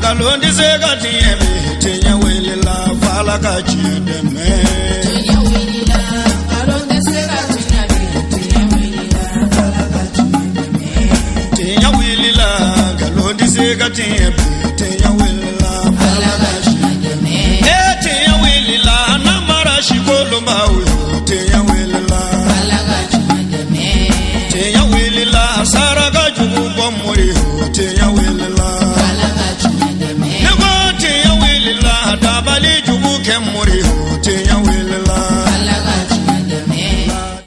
Nkalon tɛ se ka tiɲɛ bi, tiɲɛ wulila f'Ala ka tiɲɛ dɛmɛ. Tiɲɛ wulila, nkalon tɛ se ka tiɲɛ bi, tiɲɛ wulila, Ala ka tiɲɛ dɛmɛ. Tiɲɛ wulila, nkalon tɛ se ka tiɲɛ bi, tiɲɛ wulila f'Ala Ala ka ka tiɲɛ tiɲɛ dɛmɛ. E tiɲɛ wulila, namara sikolonbaw yo, tiɲɛ wulila. Ala ka tiɲɛ dɛmɛ. Tiɲɛ wulila, saraka jugu bɔ mori yo, tiɲɛ wulila. Ala ka tiɲɛ dɛmɛ. Ne ko tiɲɛ wulila, dabali jugu kɛ mori yo, tiɲɛ wulila. Ala ka tiɲɛ dɛmɛ.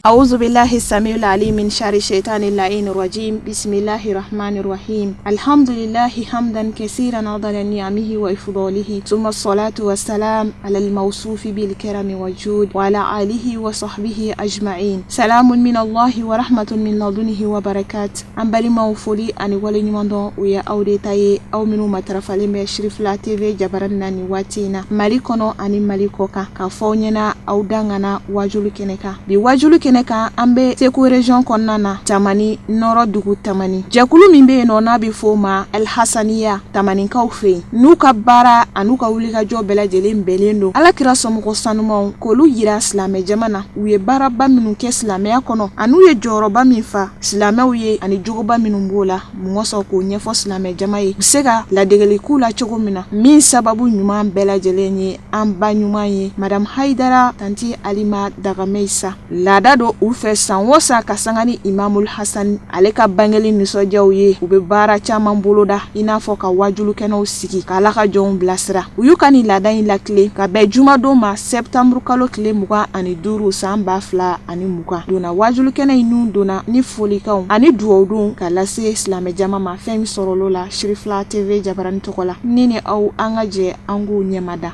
أعوذ بالله السميع العليم من شر الشيطان اللعين الرجيم بسم الله الرحمن الرحيم الحمد لله حمدا كثيرا عدد نعمه وإفضاله ثم الصلاة والسلام على الموصوف بالكرم والجود وعلى آله وصحبه أجمعين سلام من الله ورحمة من لدنه وبركات an balimaw foli ani waleɲumandɔn o ye aw de ta ye aw minnu matarafalen bɛ Sirifila TV jabarani na nin waati in na Mali kɔnɔ ani Mali kɔ kan k'a fɔ aw ɲɛna aw dangana wajulu kɛnɛ kan bi wajulu kɛnɛ kan an bɛ Segu région kɔnɔna na Tamani Nɔrɔ dugu Tamani jɛkulu min bɛ yen nɔ n'a bɛ fɔ o ma Alhasaniya Tamanikaw fɛ yen n'u ka baara an'u ka wulikajɔ bɛɛ lajɛlen bɛnnen don Alakira somɔgɔ sanumanw k'olu yira silamɛ jama na u ye baaraba minnu kɛ silamɛya kɔnɔ an'u ye jɔyɔrɔba min fa silamɛw ye ani jogoba minnu b'o la mun kosɔn k'o ɲɛfɔ silamɛ jama ye u se ka ladegeli k'u la cogo min na min sababu ɲuman bɛɛ lajɛlen ye an ba ɲuman ye madame Hayidara tanti Alima Dagameyisa laada don u fɛ san o san ka sanga ni Imamul Hasan ale ka bangeli nisɔndiyaw ye u bɛ baara caman boloda i n'a fɔ ka wajulukɛnɛw sigi ka Ala ka jɔnw bilasira u y'u ka nin laada in latilen ka bɛn jumadon ma septembre kalo tile 25 san 2020 donna wajulukɛnɛ in nun donna ni folikanw ani dugawudon ka lase silamɛjama ma fɛn min sɔrɔl'o la Sirifila TV jabarani tɔgɔ la ni ni aw an ka jɛ an k'u ɲɛmada.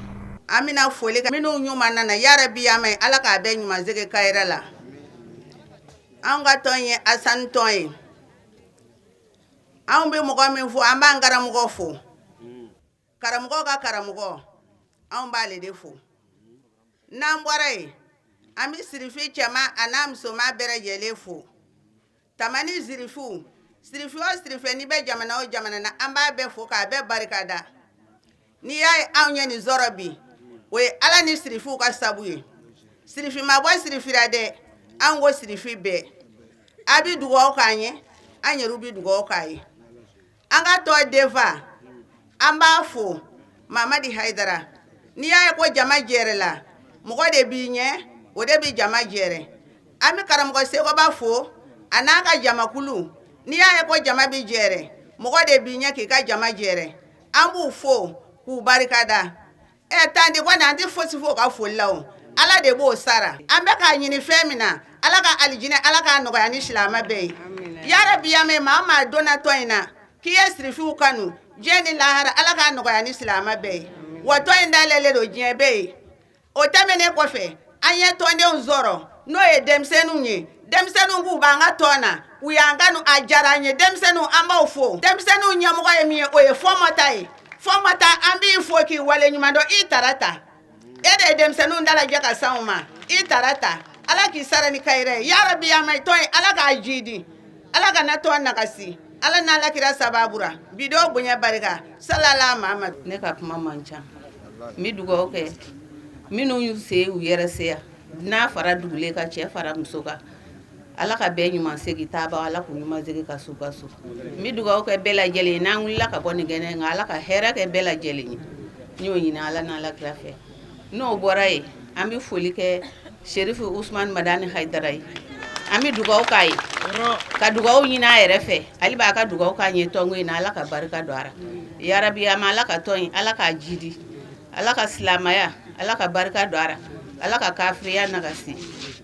An bɛna foli kɛ minnu ɲuman nana yarabi ya mɛn Ala k'a bɛɛ ɲuman segin kayira la. Anw ka tɔn ye Asani tɔn ye. Anw bɛ mɔgɔ min fo an b'an karamɔgɔ fo. Karamɔgɔ ka karamɔgɔ anw b'ale de fo. N'an bɔra yen an bɛ sirifi cɛman a n'a musoman bɛɛ lajɛlen fo. Tamani sirifiw sirifi o sirifi n'i bɛ jamana o jamana na an b'a bɛɛ fo k'a bɛɛ barika da. N'i y'a ye anw ye nin sɔrɔ bi o ye Ala ni sirifiw ka sabu ye. Sirifi ma bɔ sirifi la dɛ an ko sirifi bɛɛ. A bɛ dugawu k'an ye an yɛrɛw bɛ dugawu k'a ye. An ka tɔn denfa an b'a fo Mamadi Hayidara n'i y'a ye ko jama jɛrɛ la mɔgɔ de b'i ɲɛ o de bɛ jama jɛrɛ. An bɛ karamɔgɔ Seguba fo a n'a ka jamakulu n'i y'a ye ko jama bɛ jɛrɛ mɔgɔ de b'i ɲɛ k'i ka jama jɛrɛ. An b'u fo k'u barikada. Ɛ tandi kɔni an tɛ fosi fɔ o ka foli la o Ala de b'o sara. An bɛ k'a ɲini fɛn min na Ala ka alijinɛ Ala k'a nɔgɔya ni silamɛ bɛɛ ye. Yarabi ya mɛn maa o maa donna tɔn in na k'i ye sirifiw kanu diɲɛ ni lahara Ala k'a nɔgɔya ni silamɛ bɛɛ ye. Wa tɔn in dayɛlɛlen don diɲɛ bɛɛ ye. O tɛmɛnen kɔfɛ an ye tɔndenw sɔrɔ n'o ye denmisɛnninw ye denmisɛnninw k'u b'an ka tɔn na u y'an kanu a diyara an ye denmisɛnninw an b'aw fo denmisɛnninw ɲɛmɔgɔ ye min ye o ye Fɔmɔta ye Fɔmɔta an b'i fo k'i wale ɲuman dɔn i tara ta e de ye denmisɛnninw dalajɛ ka s'anw ma i tara ta Ala k'i sara ni kayira ye yarabi ya mɛn tɔn in Ala k'a jidi Ala kana tɔn nagasi Ala n'Ala kira sababura bi don bonya barika salala Mamadu. Ne ka kuma man ca n bɛ dugawu kɛ minnu y'u se u yɛrɛ se yan n'a fara dugulen kan cɛ fara muso kan Ala ka bɛɛ ɲuman segin taaba Ala k'u ɲuman segin ka s'u ka so n bɛ dugawu kɛ bɛɛ lajɛlen ye n'an wulila ka bɔ nin kɛnɛ kan Ala ka hɛrɛ kɛ bɛɛ lajɛlen ye n y'o ɲini Ala n'Ala kira fɛ n'o bɔra yen an bɛ foli kɛ Serifu Usumani Madani Hayidara ye an bɛ dugawu k'a ye ka dugawu ɲini a yɛrɛ fɛ hali b'a ka dugawu k'a ɲɛ tɔnko in na Ala ka barika don a ra yarabi a ma Ala ka tɔn in Ala k'a jidi Ala ka silamɛya Ala ka barika don a ra Ala ka kafiriya nagasi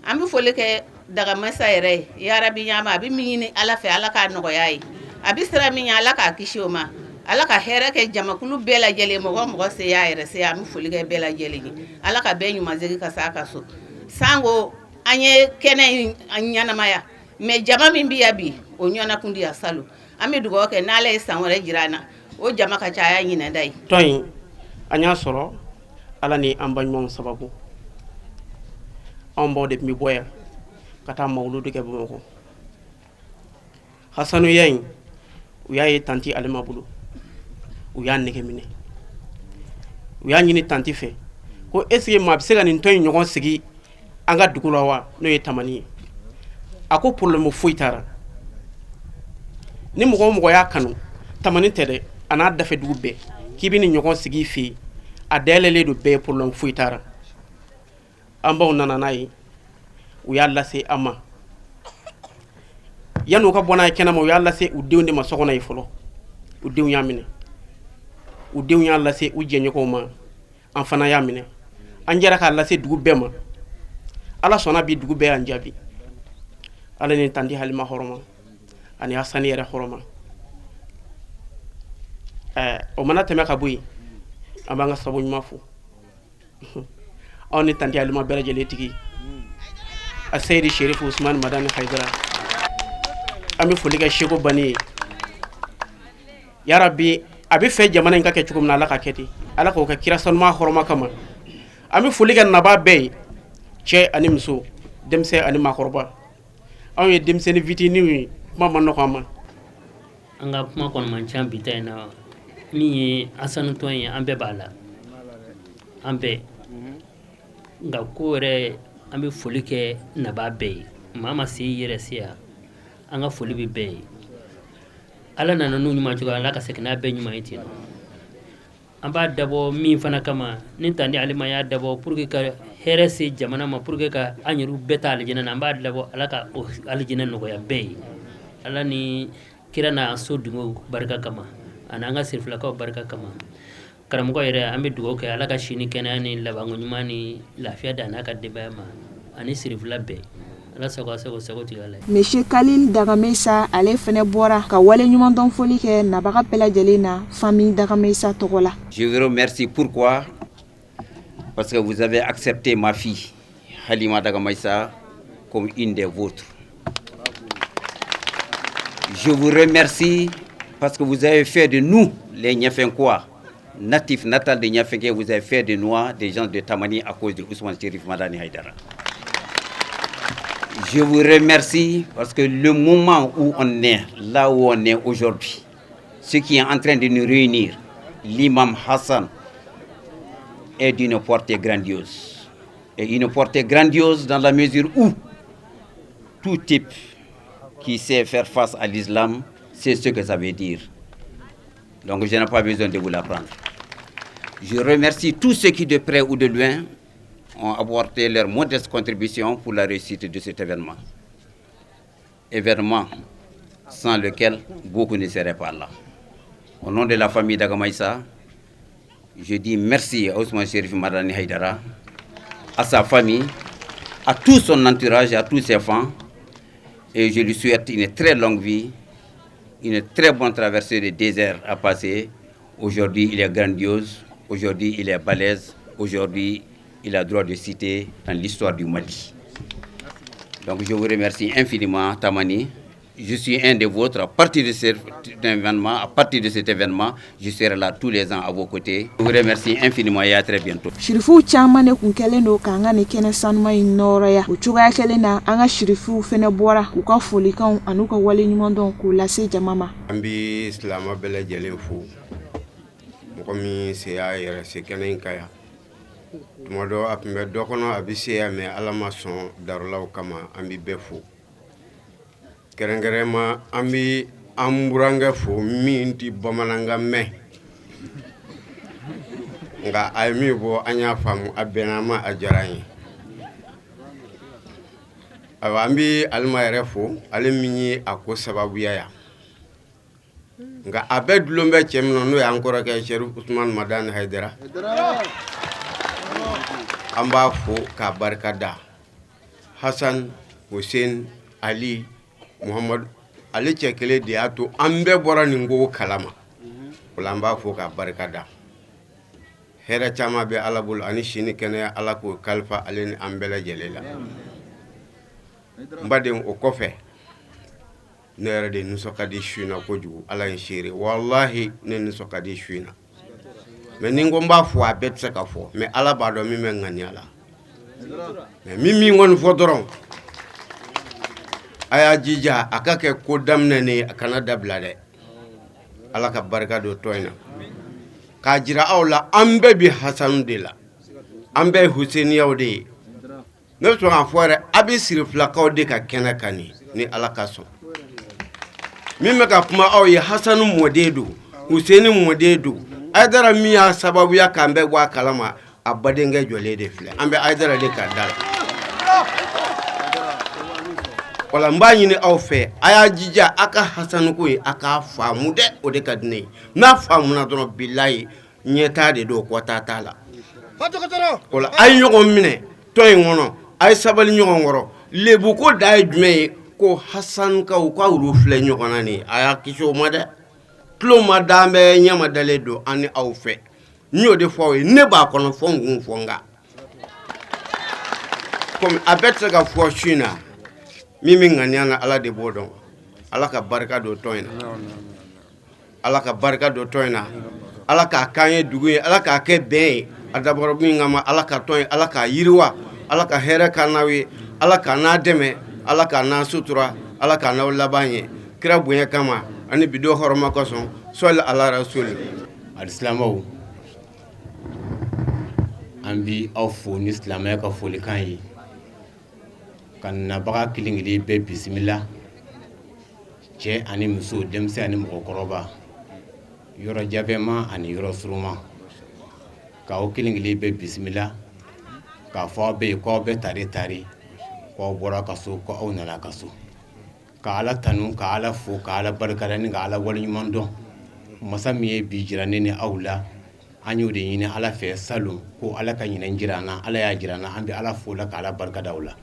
an bɛ foli kɛ dagamasa yɛrɛ ye yarabi ɲama a bɛ min ɲini Ala fɛ Ala k'a nɔgɔya ye a bɛ siran min ɲɛ Ala k'a kisi o ma Ala ka hɛrɛ kɛ jamakulu bɛɛ lajɛlen mɔgɔ mɔgɔ se y'a yɛrɛ se an bɛ foli kɛ bɛɛ lajɛlen ye Ala ka bɛɛ ɲuman segin ka s'a ka so sanko an ye kɛnɛ in ɲɛnamaya mais jama min bɛ yan bi o ɲɔgɔnna kun di yan salon an bɛ dugawu kɛ n'Ala ye san wɛrɛ jira an na o jama ka caya ɲinɛda ye. Tɔn in an y'a sɔrɔ Ala ni an baɲumanw sababu anw baw de tun bɛ bɔ yan ka taa mawuludu kɛ Bamakɔ hasanuya in u y'a ye tanti Alima bolo U y'a nege minɛ, u y'a ɲini tanti fɛ ko est ce que maa bɛ se ka nin tɔn in ɲɔgɔn sigi an ka dugu la wa, n'o ye Tamani ye. A ko problème foyi t'a la, ni mɔgɔ o mɔgɔ y'a kanu, Tamani tɛ dɛ, a n'a dafɛ dugu bɛɛ, k'i bɛ nin ɲɔgɔn sigi i fɛ yen, a dayɛlɛlen don bɛɛ ye, problème foyi t'a la. An baw nana n'a ye, u y'a lase an ma. Yanni u ka bɔ n'a ye kɛnɛma, u y'a lase u denw de ma so kɔnɔ yen fɔlɔ. U denw y'a minɛ, u denw y'a lase u jɛɲɔgɔnw ma, an fana y'a minɛ, an jɛra k'a lase dugu bɛɛ ma. Ala sɔnna bi, dugu bɛɛ y'an jaabi. Ala ni tanti Halima hɔrɔma ani Hasani yɛrɛ hɔrɔma. Ɛɛ, o mana tɛmɛ ka bɔ yen, an b'an ka sabu ɲuman fo, aw ni tanti Halima bɛɛ lajɛlen tigi, a Seyidi Sherifu Usumani Madani Hayidara. An bɛ foli kɛ Seko Bani ye. Yarabi, a bɛ fɛ jamana in ka kɛ cogo min na, Ala ka kɛ ten, Ala k'o kɛ kira sanuma hɔrɔma kama. An bɛ foli kɛ nabaa bɛɛ ye, cɛ ani muso, denmisɛn ani maakɔrɔba. Anw ye denmisɛnnin fitininw ye, kuma ma nɔgɔ an ma. An ka kuma kɔni man ca bi ta in na. Min ye Asani tɔn ye, an bɛɛ b'a la, an bɛɛ. Nka ko yɛrɛ, an bɛ foli kɛ nabaa bɛɛ ye. Maa ma se i yɛrɛ se yan, an ka foli bɛ bɛɛ ye. Ala nana n'u ɲuman cogo, Ala ka segin n'a bɛɛ ɲuman ye ten. An b'a dabɔ min fana kama, ni tanti Halima y'a dabɔ pour que ka hɛrɛ se jamana ma, pour que ka an yɛrɛ bɛɛ ta alijinɛ na, an b'a dabɔ, Ala ka alijinɛ nɔgɔya bɛɛ ye, Ala ni kira n'a so dungo barika kama, ani an ka sirifilakaw barika kama. Karamɔgɔ yɛrɛ, an bɛ dugawu kɛ, Ala ka si ni kɛnɛya ni labanko ɲuman ni lafiya da n'a ka denbaya ma ani sirifila bɛɛ. Ala sago, sago, sago tigɛ Ala ye. Monsieur Khalil Dagamesa, ale fɛnɛ bɔra ka wale ɲumandɔn foli kɛ nabaga bɛɛ lajɛlen na famille Dagamesa tɔgɔ la. Je vous remercie. Pourquoi? Parce que vous avez accepté ma fille, Halima Dagamaïssa, comme une des vôtres. Je vous remercie parce que vous avez fait de nous, les Niafinkois, natifs natals de Niafinké, vous avez fait de nous des gens de Tamani à cause de Ousmane Chérif Madani Haïdara. Je vous remercie parce que le moment où on est, là où on est aujourd'hui, ce qui est en train de nous réunir, l'imam Hassan, est d'une portée grandiose. Et une portée grandiose dans la mesure où tout type qui sait faire face à l'islam sait ce que ça veut dire. Donc je n'ai pas besoin de vous l'apprendre. Je remercie tous ceux qui, de près ou de loin, ont apporté leur modeste contribution pour la réussite de cet événement. Événement sans lequel beaucoup ne seraient pas là. Au nom de la famille Dagamaïssa, je dis merci à Ousmane Chérif Madani Haïdara, à sa famille, à tout son entourage, à tous ses fans. Et je lui souhaite une très longue vie, une très bonne traversée de désert à passer. Aujourd'hui, il est grandiose. Aujourd'hui, il est balèze. Aujourd'hui, il a droit de citer dans l'histoire du Mali. Donc, je vous remercie infiniment, Tamani. Je suis un des vôtres. À partir de cet événement, à partir de cet événement, je serai là tous les ans à vos côtés. Je vous remercie infiniment et à très bientôt. Sirifuw caman de kun kɛlen don k'an ka nin kɛnɛ sanuma in nɔrɔya. O cogoya kelen na, an ka sirifuw fɛnɛ bɔra k'u ka folikanw an'u ka waleɲumandɔn k'u lase jama ma. An bi silamɛ bɛɛ lajɛlen fo, mɔgɔ min se y'a yɛrɛ se kɛnɛ in ka yan. Tuma dɔ a tun bɛ dɔ kɔnɔ, a bɛ se yan, mɛ Ala ma sɔn darulaw kama. An bi bɛɛ fo, kɛrɛnkɛrɛnma an bi an burankɛ fo min tɛ bamanankan mɛn, nka a ye min fɔ, an y'a faamu, a bɛnna an ma, a diyara an ye. Ayiwa, an bi Alima yɛrɛ fo, ale min ye a ko sababuya yan, nka a bɛɛ dulon bɛ cɛ min na, n'o y'an kɔrɔkɛ Sherif Usman Madani Hayidara, an b'a fo k'a barika da. Hasan Hussein Ali Muhammadu, ale cɛ kelen de y'a to an bɛɛ bɔra nin ko kalama. O la an b'a fo k'a barika da. Hɛrɛ caman bɛ Ala bolo ani sini kɛnɛya, Ala k'o kalifa ale ni an bɛɛ lajɛlen la. N baden, o kɔfɛ, ne yɛrɛ de nisɔn ka di su in na kojugu. Ala ye seere, walahi, ne nisɔn ka di su in na. Mɛ ni n ko n b'a fɔ, a bɛɛ tɛ se ka fɔ, mɛ Ala b'a dɔn min bɛ ŋaniya la. Mɛ min kɔni fɔ dɔrɔn, a y'a jija a ka kɛ ko daminɛ ni a kana dabila dɛ. Ala ka barika don tɔn in na. K'a jira aw la an bɛɛ bɛ Hasanu de la, an bɛɛ ye Huseniyaw de ye. Ne bɛ sɔn k'a fɔ yɛrɛ, a bɛ sirifilakaw de ka kɛnɛ kan nin, ni Ala ka sɔn. Min bɛ ka kuma aw ye, Hasanu mɔden don, Huseni mɔden don. Ayidara min y'a sababuya k'an bɛɛ bɔ a kalama, a badenkɛ jɔlen de filɛ. An bɛ Ayidara de ka da la. Wala n b'a ɲini aw fɛ, a y'a jija a ka Hasanuko ye, a k'a faamu dɛ, o de ka di ne ye. N'a faamuna dɔrɔn, bilayi, ɲɛtaa de don, kɔtaa t'a la. O la a ye ɲɔgɔn minɛ tɔn in kɔnɔ, a ye sabali ɲɔgɔn kɔrɔ. Lebuko da ye jumɛn ye? Ko Hasanukaw ka olu filɛ ɲɔgɔn na nin, a y'a kisi o ma dɛ. Tulo ma da an bɛ, ɲɛ ma dalen don an ni aw fɛ. N y'o de fɔ aw ye, ne b'a kɔnɔ fɔ n kun fɔ, nka komi a bɛɛ tɛ se ka fɔ su in na, min bɛ ŋaniya na, Ala de b'o dɔn. Ala ka barika don tɔn in na, Ala ka barika don tɔn in na, Ala k'a k'an ye dugu ye, Ala k'a kɛ bɛn ye. A dabɔra min kama, Ala ka tɔn ye, Ala k'a yiriwa, Ala ka hɛrɛ k'an n'aw ye, Ala k'a n'a dɛmɛ, Ala k'a n'a sutura, Ala k'a n'aw laban ye kira bonya kama ani bidon hɔrɔma kosɔn. Sɔli ala rasuli. Alisilamɛw, an bi aw fo ni silamɛya ka folikan ye, ka nabaga kelen kelen bɛɛ bisimila, cɛ ani muso, denmisɛn ani mɔgɔkɔrɔba, yɔrɔ janfɛma ani yɔrɔ surunma, k'aw kelen kelen bɛɛ bisimila, k'a fɔ aw bɛɛ ye k'aw bɛɛ tare tare, k'aw bɔra ka so, ko aw nana ka so, ka Ala tanu, ka Ala fo, ka Ala barikada ni ka Ala waleɲuman dɔn. Masa min ye bi jira ne ni aw la, an y'o de ɲini Ala fɛ salon ko Ala ka ɲinɛ jira an na. Ala y'a jira an na, an bɛ Ala fo la, ka Ala barikada o la,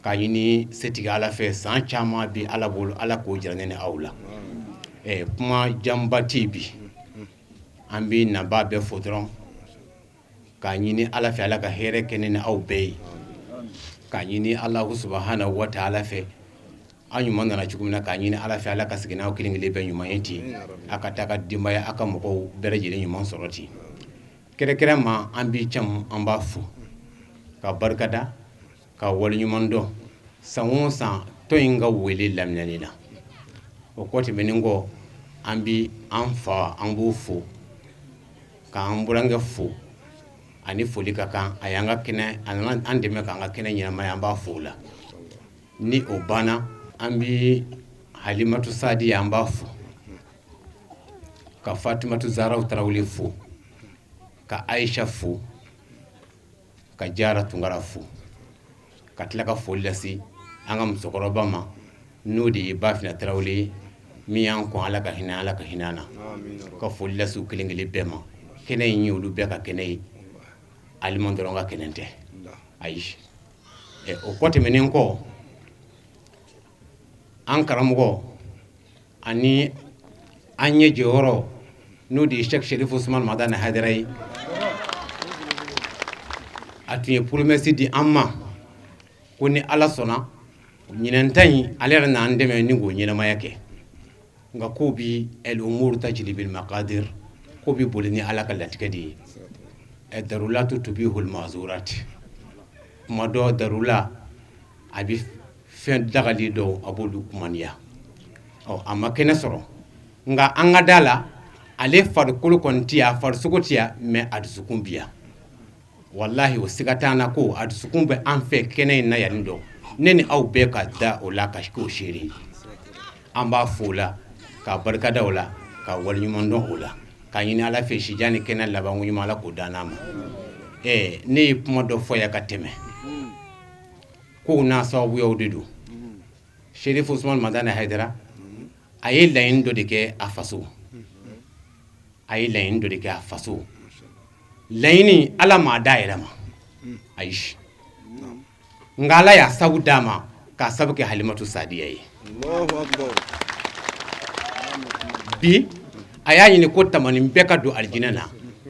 k'a ɲini setigi Ala fɛ, san caman bi Ala bolo, Ala k'o jira ne ni aw la. Kuma janba tɛ bi, an bɛ nabaa bɛɛ fo dɔrɔn, k'a ɲini Ala fɛ, Ala ka hɛrɛ kɛ ne ni aw bɛɛ ye, k'a ɲini Alahu subahana wa taala fɛ, an ɲuman nana cogo min na, k'a ɲini Ala fɛ, Ala ka segin n'aw kelen kelen bɛɛ ɲuman ye ten, a ka taa ka denbaya, a ka mɔgɔw bɛɛ lajɛlen ɲuman sɔrɔ ten. Kɛrɛkɛrɛ ma, an b'i cam, an b'a fo ka barikada, ka waleɲuman dɔn san o san tɔn in ka wele laminɛni na. O kɔ tɛmɛnen kɔ, an bi an fa, an b'o fo, k'an burankɛ fo, ani foli ka kan. A y'an ka kɛnɛ, a nana an dɛmɛ k'an ka kɛnɛ ɲɛnamaya, an b'a fo o la. Ni o banna, an bi Halimatu Sadi, an b'a fo, ka Fatimatu Zaraw Tarawele fo, ka Aisha fo, ka Jara Tunkara fo, ka tila ka foli lase an ka musokɔrɔba ma, n'o de ye Bafina Tarawele ye, min y'an kɔn. Ala ka hinɛ, Ala ka hinɛ an na. Ka foli lase u kelen kelen bɛɛ ma. Kɛnɛ in ye olu bɛɛ ka kɛnɛ ye, Alima dɔrɔn ka kɛnɛ tɛ, ayi. O kɔ tɛmɛnen kɔ, an karamɔgɔ ani an ɲɛ jɔyɔrɔ, n'o de ye Sɛki Serifu Usumani Madani Hayidara ye, a tun ye promesse di an ma ko ni Ala sɔnna, ɲinɛn ta in, ale yɛrɛ n'an dɛmɛ ni k'o ɲɛnamaya kɛ. Nka ko bi el umuru tajiri bil maqadir, ko bi boli ni Ala ka latigɛ de ye. Darulatu tubihul mahzurat, kuma dɔ darula a bɛ fɛn dagali dɔw, a b'olu kumaniya. Ɔ, a ma kɛnɛ sɔrɔ, nka an ka da la, ale farikolo kɔni tɛ yan, a farisogo tɛ yan, mais a dusukun bi yan. Walahi, o siga t'an na ko a dusukun bɛ an fɛ kɛnɛ in na yan dɔ. Ne ni aw bɛɛ ka da o la, ka k'o seere ye. An b'a fo o la, k'a barikada o la, ka waleɲuman dɔn o la, k'a ɲini Ala fɛ, sijan ni kɛnɛ labanko ɲuman, Ala k'o d'an n'a ma. Ne ye kuma dɔ fɔ yan ka tɛmɛ, kow n'a sababuyaw de don. Serifu Usumani Madani Hayidara, a ye laɲini dɔ de kɛ a faso, a ye laɲini dɔ de kɛ a faso. Laɲini, Ala m'a d'a yɛrɛ ma, ayi, nka Ala y'a sabu d'a ma, k'a sabu kɛ Halimatu Sadiya ye. Bi a y'a ɲini ko tamani bɛɛ ka don alijinɛ na,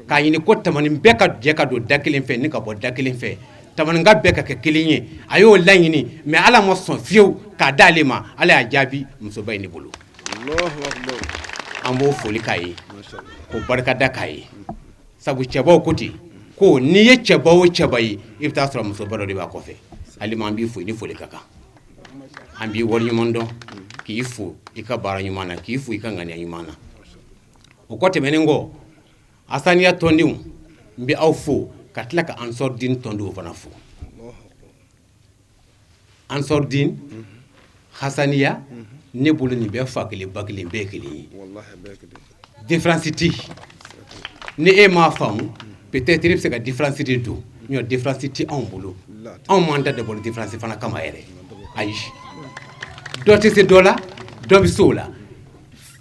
k'a ɲini ko tamani bɛɛ ka jɛ ka don da kelen fɛ ni ka bɔ da kelen fɛ, tamanika bɛɛ ka kɛ kelen ye. A y'o laɲini, mais Ala ma sɔn fiyewu k'a d'ale ma. Ala y'a jaabi musoba in de bolo. An b'o foli k'a ye, k'o barikada k'a ye, sabu cɛbaw ko ten ko n'i ye cɛba o cɛba ye, i bɛ taa sɔrɔ musoba dɔ de b'a kɔfɛ. Alima, an b'i fo, i ni foli ka kan. An b'i waleɲuman dɔn, k'i fo i ka baara ɲuman na, k'i fo i ka ŋaniya ɲuman na. O kɔ tɛmɛnen kɔ, Hasaniya tɔndenw, n bɛ aw fo ka tila ka Ansɔrudin tɔndenw fana fo. Ansɔrudin, Hasaniya, ne bolo nin bɛɛ fa kelen ba kelen bɛɛ kelen ye. Différence tɛ ni e m'a faamu, peut-être e bɛ se ka différence de don, n'o différence tɛ anw bolo. Anw m'an ta dabɔ différence fana kama yɛrɛ, ayi. Dɔ tɛ se dɔ la, dɔ bɛ se o la.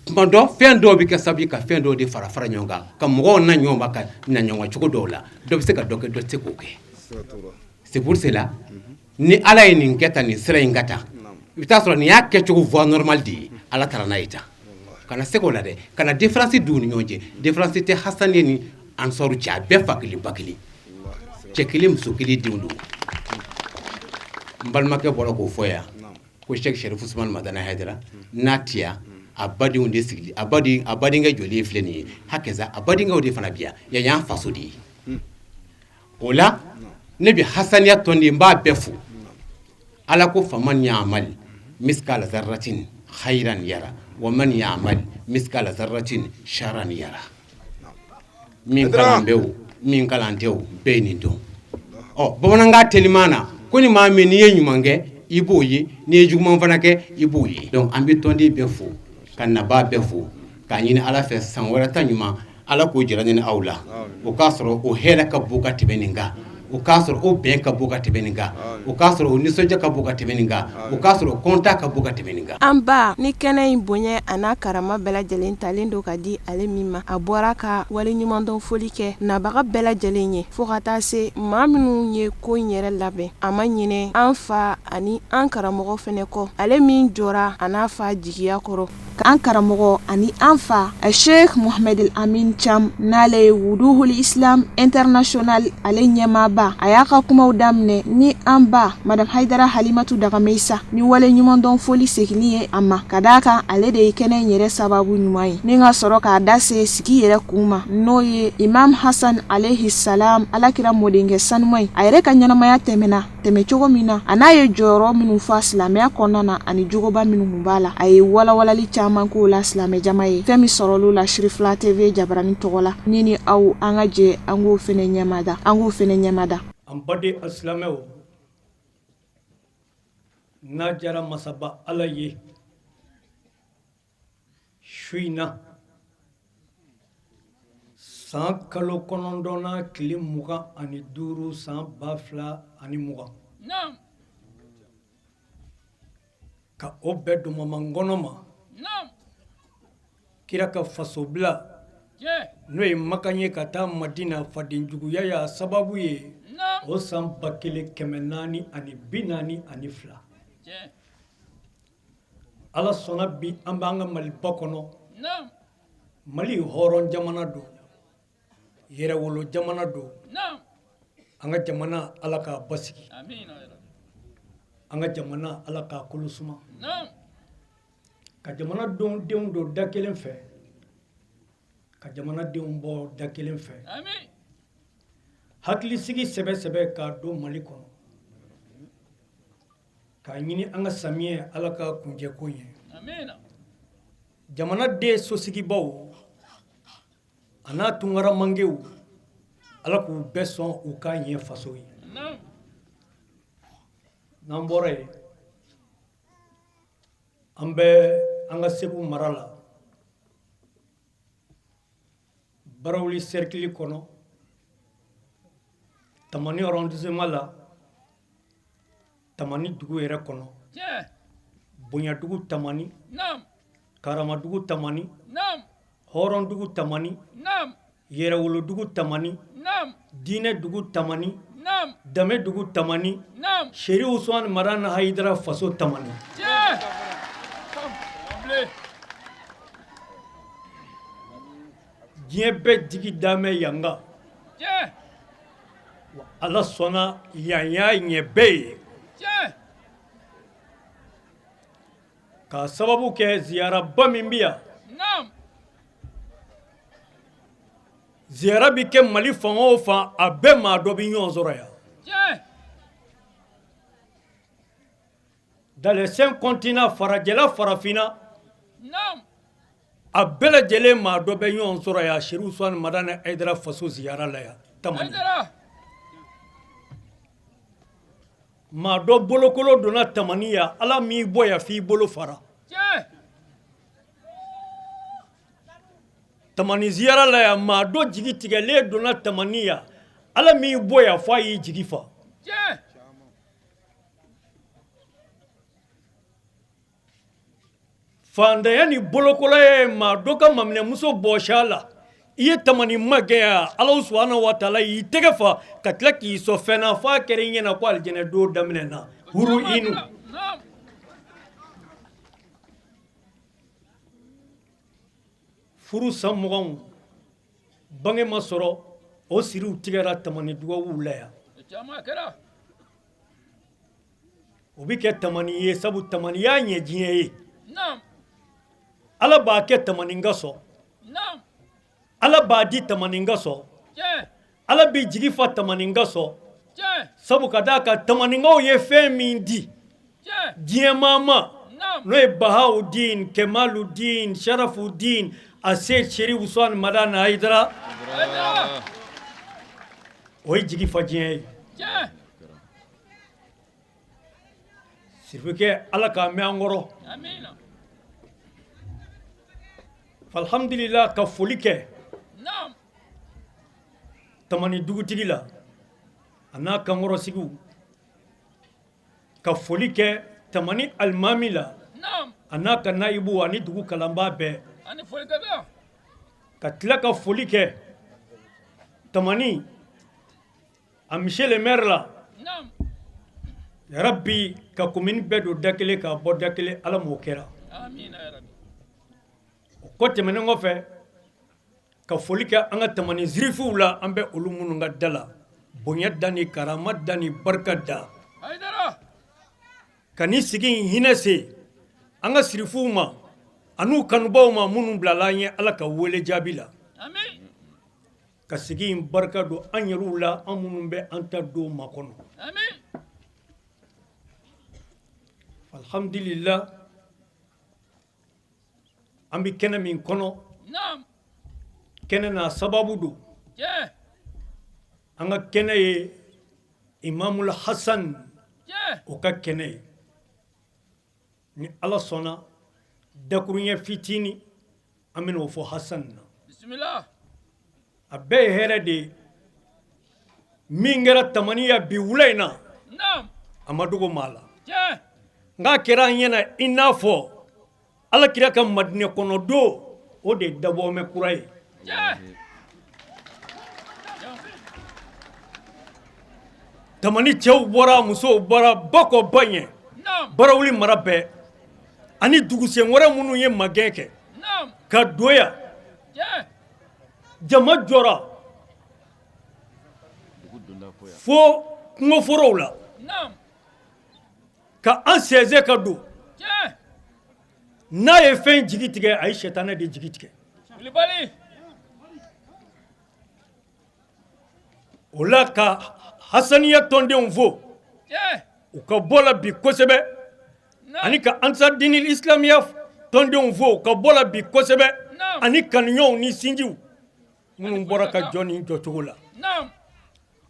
Tuma dɔ, fɛn dɔw bɛ kɛ sababu ye ka fɛn dɔw de fara fara ɲɔgɔn kan, ka mɔgɔw na ɲɔgɔn ma, ka na ɲɔgɔn kan cogo dɔw la. Dɔ bɛ se ka dɔ kɛ, dɔ tɛ se k'o kɛ. C'est pour cela, ni Ala ye nin kɛ tan, nin sira in ka tan, i bɛ taa sɔrɔ nin y'a kɛcogo voie normale de ye. Ala taara n'a ye tan, kana se k'o la dɛ, kana différence don u ni ɲɔgɔn cɛ. Différence tɛ Hasaniya ni Ansɔru cɛ, a bɛɛ fa kelen ba kelen, cɛ kelen muso kelen denw don. N balimakɛ bɔra k'o fɔ yan ko Sɛki Sɛrifu Usumani Madani Hayidara n'a tiya a badenw de sigili, a baden, a badenkɛ jɔlen filɛ nin ye hakɛza, a badenkɛw de fana bi yan. Yan y'an faso de ye. O la ne bɛ Hasaniya tɔnden, n b'a bɛɛ fo. Ala ko faman ya'mal miskala zarratin khayran yara wa man ya'mal miskala zarratin sharran yara. Min kalan bɛ o, min kalan tɛ o, bɛɛ ye nin dɔn. Ɔ, bamanankan teliman na ko ni maa min n'i ye ɲuman kɛ, i b'o ye, n'i ye juguman fana kɛ, i b'o ye. Donc an bɛ tɔnden bɛɛ fo, ka nabaa bɛɛ fo, k'a ɲini Ala fɛ san wɛrɛ ta ɲuman, Ala k'o jira ne ni aw la. O k'a sɔrɔ o hɛrɛ ka bon ka tɛmɛ nin kan, o k'a sɔrɔ o bɛn ka bon ka tɛmɛ nin kan, o k'a sɔrɔ o nisɔndiya ka bon ka tɛmɛ nin kan, o k'a sɔrɔ kɔntan ka bon ka tɛmɛ nin kan. An ba ni kɛnɛ in bonya a n'a karama bɛɛ lajɛlen talen don ka di ale min ma, a bɔra ka waleɲumandɔn foli kɛ nabaga bɛɛ lajɛlen ye, fo ka taa se maa minnu ye ko in yɛrɛ labɛn. A ma ɲinɛ an fa ani an karamɔgɔ fɛnɛ kɔ, ale min jɔra a n'a fa jigiya kɔrɔ. An karamɔgɔ ani an fa Sheikh Mohamed Amin Cham, n'ale ye Wuduhul Islam International ale ɲɛmaaba, a y'a ka kumaw daminɛ ni an ba Madame Haidara Halimatu Dagameisa ni wale ɲumandɔn foli seginni ye a ma, ka d'a kan ale de ye kɛnɛ in yɛrɛ sababu ɲuman ye, ni ka sɔrɔ k'a da se sigi yɛrɛ kun ma, n'o ye Imam Hassan alayhi salam, alakira mɔdenkɛ sanuman ye. A yɛrɛ ka ɲɛnamaya tɛmɛna tɛmɛ cogo min na, a n'a ye jɔyɔrɔ minnu fa silamɛya kɔnɔna na ani jogoba minnu tun b'a la, a ye walawalali caman k'o la silamɛ jama ye. Fɛn min sɔrɔl'o la Sirifila TV jabarani tɔgɔ la, ni ni aw an ka jɛ an k'o fɛnɛ ɲɛmada, an k'o fɛnɛ ɲɛmada. An baden alisilamɛw, n'a diyara masaba Ala ye, su in na, san kalo kɔnɔntɔnnan tile 25, san 2020, ka o bɛn dɔmɔmankɔnɔ ma, kira ka fasobila n'o ye Makan ye ka taa Madina, fadenjuguya y'a sababu ye, o san 1442. Ala sɔnna, bi an b'an ka Maliba kɔnɔ. Mali hɔrɔn jamana don, yɛrɛwolo jamana don. An ka jamana, Ala k'a basigi. An ka jamana, Ala k'a kolo suma, ka jamana denw don da kelen fɛ, ka jamana denw bɔ da kelen fɛ, hakilisigi sɛbɛ sɛbɛ k'a don Mali kɔnɔ, k'a ɲini an ka samiyɛ, Ala ka kuncɛ ko ɲɛ. Jamana den sosigibaw a n'a tunkaramankew, Ala k'u bɛɛ sɔn u k'a ɲɛ faso ye. N'an bɔra yen, an bɛ an ka Segu mara la, Barawuli cercle kɔnɔ, Tamani arrondissement la, Tamani dugu yɛrɛ kɔnɔ, bonyadugu Tamani, karamadugu Tamani, hɔrɔndugu Tamani, yɛrɛwolodugu Tamani, diinɛ dugu Tamani, danbe dugu Tamani, Seri Usumani Madani Hayidara faso Tamani. Diɲɛ bɛɛ jigi damɛ yan kan. Ala sɔnna, yan y'a ɲɛ bɛɛ ye k'a sababu kɛ ziyaraba min bɛ yan. Ziyara bɛ kɛ Mali fan o fan, a bɛɛ maa dɔ bɛ ɲɔgɔn sɔrɔ yan. Dans les cinq continents, farajɛla, farafinna, A bɛɛ lajɛlen maa dɔ bɛ ɲɔgɔn sɔrɔ yan Serifu Usumani Madani Hayidara faso ziyara la yan Tamani. Maa dɔ bolokolo donna Tamani yan, Ala m'i bɔ yan f'i bolo fara. Tamani ziyara la yan, maa dɔ jigi tigɛlen donna Tamani yan, Ala m'i bɔ yan f'a y'i jigi fa. Fantanya ni bolokoloya ye maa dɔ ka maminɛmuso bɔsi a la i ye tamani magɛn yan Ala subahana wa taala y'i tɛgɛ fa ka tila k'i sɔn fɛn na f'a kɛra i ɲɛna ko alijɛnɛ don daminɛna huru inu furu san 20 bange ma sɔrɔ o siriw tigɛra tamani dugawu la yan o bɛ kɛ tamani ye sabu tamani y'a ɲɛ diɲɛ ye ala b'a kɛ tamani ka sɔn ala b'a di tamani ka sɔn ala bɛ jigi fa tamani ka sɔn sabu ka d'a kan tamanikaw ye fɛn min di diɲɛmaa ma n'o ye Bahawudin Kemaludin Sharafudin a se Serifu Usumani Madani Hayidara o ye jigi fa diɲɛ ye Sirifikɛ ala k'a mɛn an kɔrɔ alhamdulila ka foli kɛ tamani dugutigi la a n'a kankɔrɔsigiw ka foli kɛ tamani alimami la a n'a ka nayibu ani dugu kalanbaa bɛɛ ka tila ka foli kɛ tamani a monsieur le maire la yarabi ka commune bɛɛ don da kelen k'a bɔ da kelen ala m'o kɛra o kɔ tɛmɛnen kɔfɛ ka foli kɛ an ka tamani zirifiw la an bɛ olu minnu ka da la bonya da ni karama da ni barika da ka ni sigi in hinɛ se an ka sirifuw ma an'u kanubaw ma minnu bilala an ye ala ka wele jaabi la ka sigi in barika don an yɛrɛw la an minnu bɛ an ta don makɔnɔ alhamdulila an bɛ kɛnɛ min kɔnɔ kɛnɛ n'a sababu don an ka kɛnɛ ye imamul hasan o ka kɛnɛ ye ni ala sɔnna dakuruɲɛ fitinin an bɛna o fɔ hasan na a bɛɛ ye hɛrɛ de ye min kɛra tamani yan bi wula in na a ma dogo maa la nk'a kɛra an ɲɛna i n'a fɔ ala kira ka madinɛ kɔnɔ don o de ye dabɔmɛ kura ye tamani cɛw bɔra musow bɔra ba kɔ ba ɲɛ barawuli mara bɛɛ ani dugusen wɛrɛ minnu ye magɛn kɛ ka don yan jama jɔra fo kungoforow la ka an sɛnsɛn ka don n'a ye fɛn jigi tigɛ a ye sɛtanɛ de jigi tigɛ o la ka hasaniya tɔndenw fo u ka bɔ la bi kosɛbɛ ani ka ansar dinil islamiya tɔndenw fo u ka bɔ la bi kosɛbɛ ani kanuɲɔgɔnw ni sinjiw minnu bɔra ka jɔ nin jɔcogo la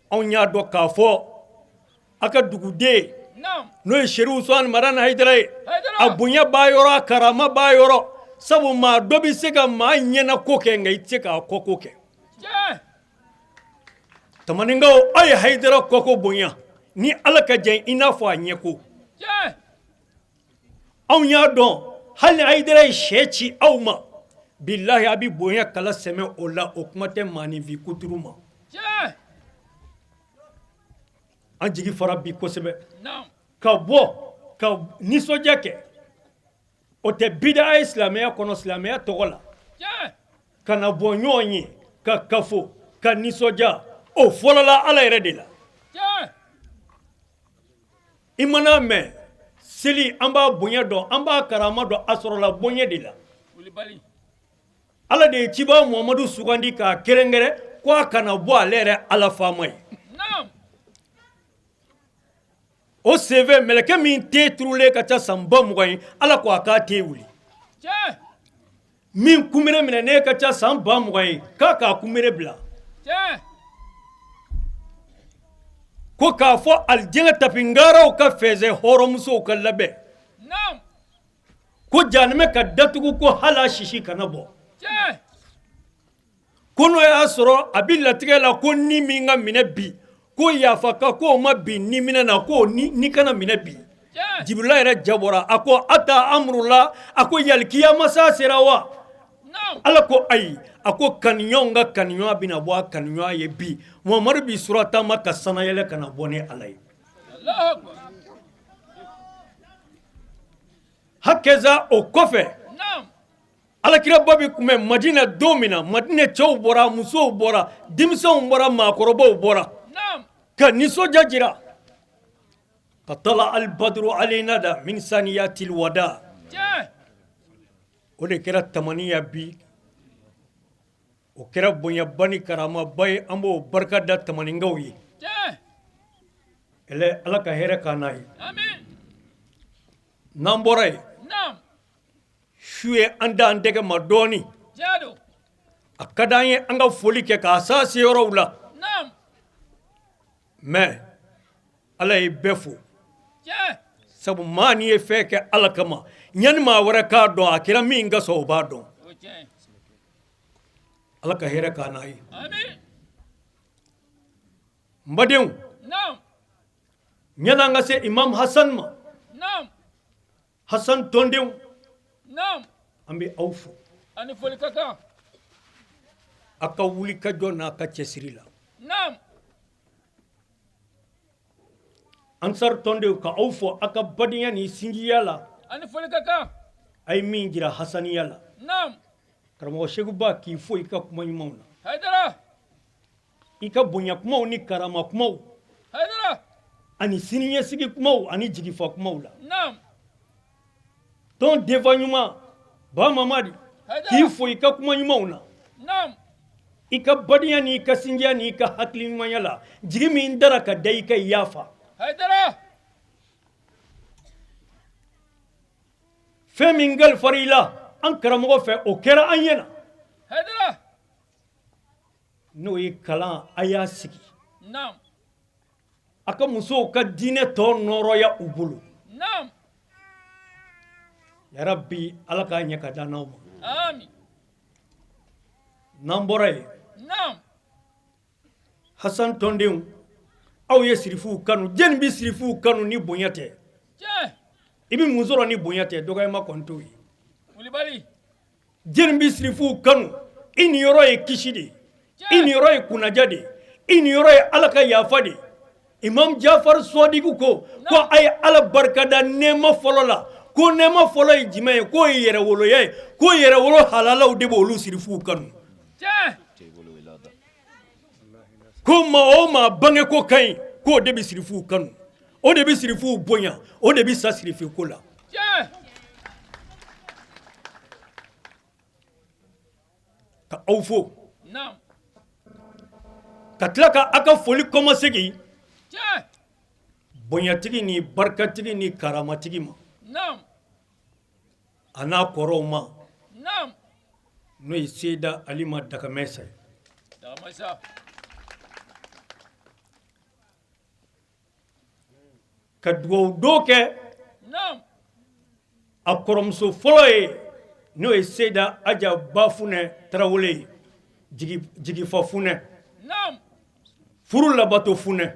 anw y'a dɔn k'a fɔ a ka duguden n'o ye Serifu Usumani Madani Hayidara ye a bonya b'a yɔrɔ a karama b'a yɔrɔ sabu maa dɔ bɛ se ka maa ɲɛna ko kɛ nka i tɛ se k'a kɔko kɛ Tamaninkaw aw ye Hayidara kɔko bonya ni Ala ka jɛn i n'a fɔ a ɲɛko anw y'a dɔn hali ni Hayidara ye sɛ ci aw ma bilahi a bɛ bonya kala sɛmɛ o la o kuma tɛ maaninfin kuturu ma an jigi fara bi kosɛbɛ ka bɔ ka nisɔndiya kɛ o tɛ bida ye silamɛya kɔnɔ silamɛya tɔgɔ la ka na bɔ ɲɔgɔn ye ka kafo ka nisɔndiya o fɔlɔla ala yɛrɛ de la i mana mɛn seli an b'a bonya dɔn an b'a karama dɔn a sɔrɔla bonya de la ala de ye ciba muhamadu sugandi k'a kɛrɛnkɛrɛn ko a kana bɔ ale yɛrɛ ala faama ye o senfɛ mɛlɛkɛ min ten turulen ka ca san 20,000 ye ala ko a k'a ten wuli Min kunbere minɛ n'e ka ca san 20,000 ye, k'a k'a kunbere bila. Ko k'a fɔ alijinɛ tapingaraw ka fɛnsɛ, hɔrɔnmusow ka labɛn. Ko janimɛ ka datugu, ko hali a sisi kana bɔ. Ko n'o y'a sɔrɔ a bɛ latigɛ la ko ni min ka minɛ bi, ko yafa ka ko ma bi ni minɛ na, ko ni kana minɛ bi. Jibirila yɛrɛ jabɔra, a ko ata amurula, a ko yali kiyamasa sera wa? Ala ko ayi. A ko kanuɲɔgɔn ka kanuɲɔgɔn bɛna bɔ a kanuɲɔgɔn ye bi. Muhamadu bi suratama ka sanayɛlɛ ka na bɔ ni Ala ye. Hakɛza o kɔfɛ, alakiraba bɛ kunbɛn Madina don min na, Madina cɛw bɔra, musow bɔra, denmisɛnw bɔra, maakɔrɔbaw bɔra ka nisɔndiya jira. Ka tala alibaduru aleyina da min saniyatil wada, o de kɛra tamaniya bi. O kɛra bonyaba ni karamaba ye. An b'o barika da tamanikaw ye. Ɛlɛ, Ala ka hɛrɛ k'an n'a ye. N'an bɔra yen, su ye an da an tɛgɛ ma dɔɔnin. A ka di an ye an ka foli kɛ k'a sa se yɔrɔw la, mais Ala ye bɛɛ fo, sabu maa n'i ye fɛn kɛ Ala kama, yanni maa wɛrɛ k'a dɔn, a kɛra min ka sɔn, o b'a dɔn. Ala ka hɛrɛ k'an n'a ye. N badenw, yanni an ka se Imam Hasan ma, Hasan tɔndenw, an bɛ aw fo aw ka wuli ka jɔ n'a ka cɛsiri la. Ansar tɔndenw, ka aw fo aw ka badenya ni sinjiya la, a ye min jira hasaniya la. Karamɔgɔ Seguba, k'i fo i ka kuma ɲumanw na, i ka bonya kumaw ni karama kumaw ani siniɲɛsigi kumaw ani jigifa kumaw la. Tɔn denfa ɲuman Ba Mamadi, k'i fo i ka kuma ɲumanw na, i ka badenya n'i ka sinjiya n'i ka hakili ɲumanya la. Jigi min dara ka da i ka yafa fɛn min kalifara i la an karamɔgɔ fɛ, o kɛra an ɲɛ na, n'o ye kalan. A y'a sigi a ka musow ka diinɛ tɔ nɔrɔya u bolo. Yarabi, Ala k'a ɲɛ ka d'an n'aw ma. N'an bɔra yen, Hasan tɔndenw, aw ye sirifuw kanu. Jɛni bɛ sirifuw kanu ni bonya tɛ? I bɛ mun sɔrɔ ni bonya tɛ? Dɔgɔyama kɔni t'o ye. Jɛni bɛ sirifuw kanu? I niyɔrɔ ye kisi de ye, i niyɔrɔ ye kunnaja de ye, i niyɔrɔ ye Ala ka yafa de ye. Imam Jafar Sɔdiku ko ko a ye Ala barikada nɛɛma fɔlɔ la. Ko nɛɛma fɔlɔ ye jumɛn ye? K'o ye yɛrɛwoloya ye. Ko yɛrɛwolo halalaw de b'olu sirifuw kanu. Ko maa o maa bange ko ka ɲi, k'o de bɛ sirifuw kanu, o de bɛ sirifuw bonya, o de bɛ sa sirifiko la. Ka aw fo ka tila ka aw ka foli kɔmasegin bonyatigi ni barikatigi ni karamatigi ma, a n'a kɔrɔw ma, n'o ye Seyida Alima Dakamɛsa ye. Ka dugawu don kɛ a kɔrɔmuso fɔlɔ ye, n'o ye Seyida Aja Bafunɛ Tarawele ye, jigifa funɛ, furu labato funɛ,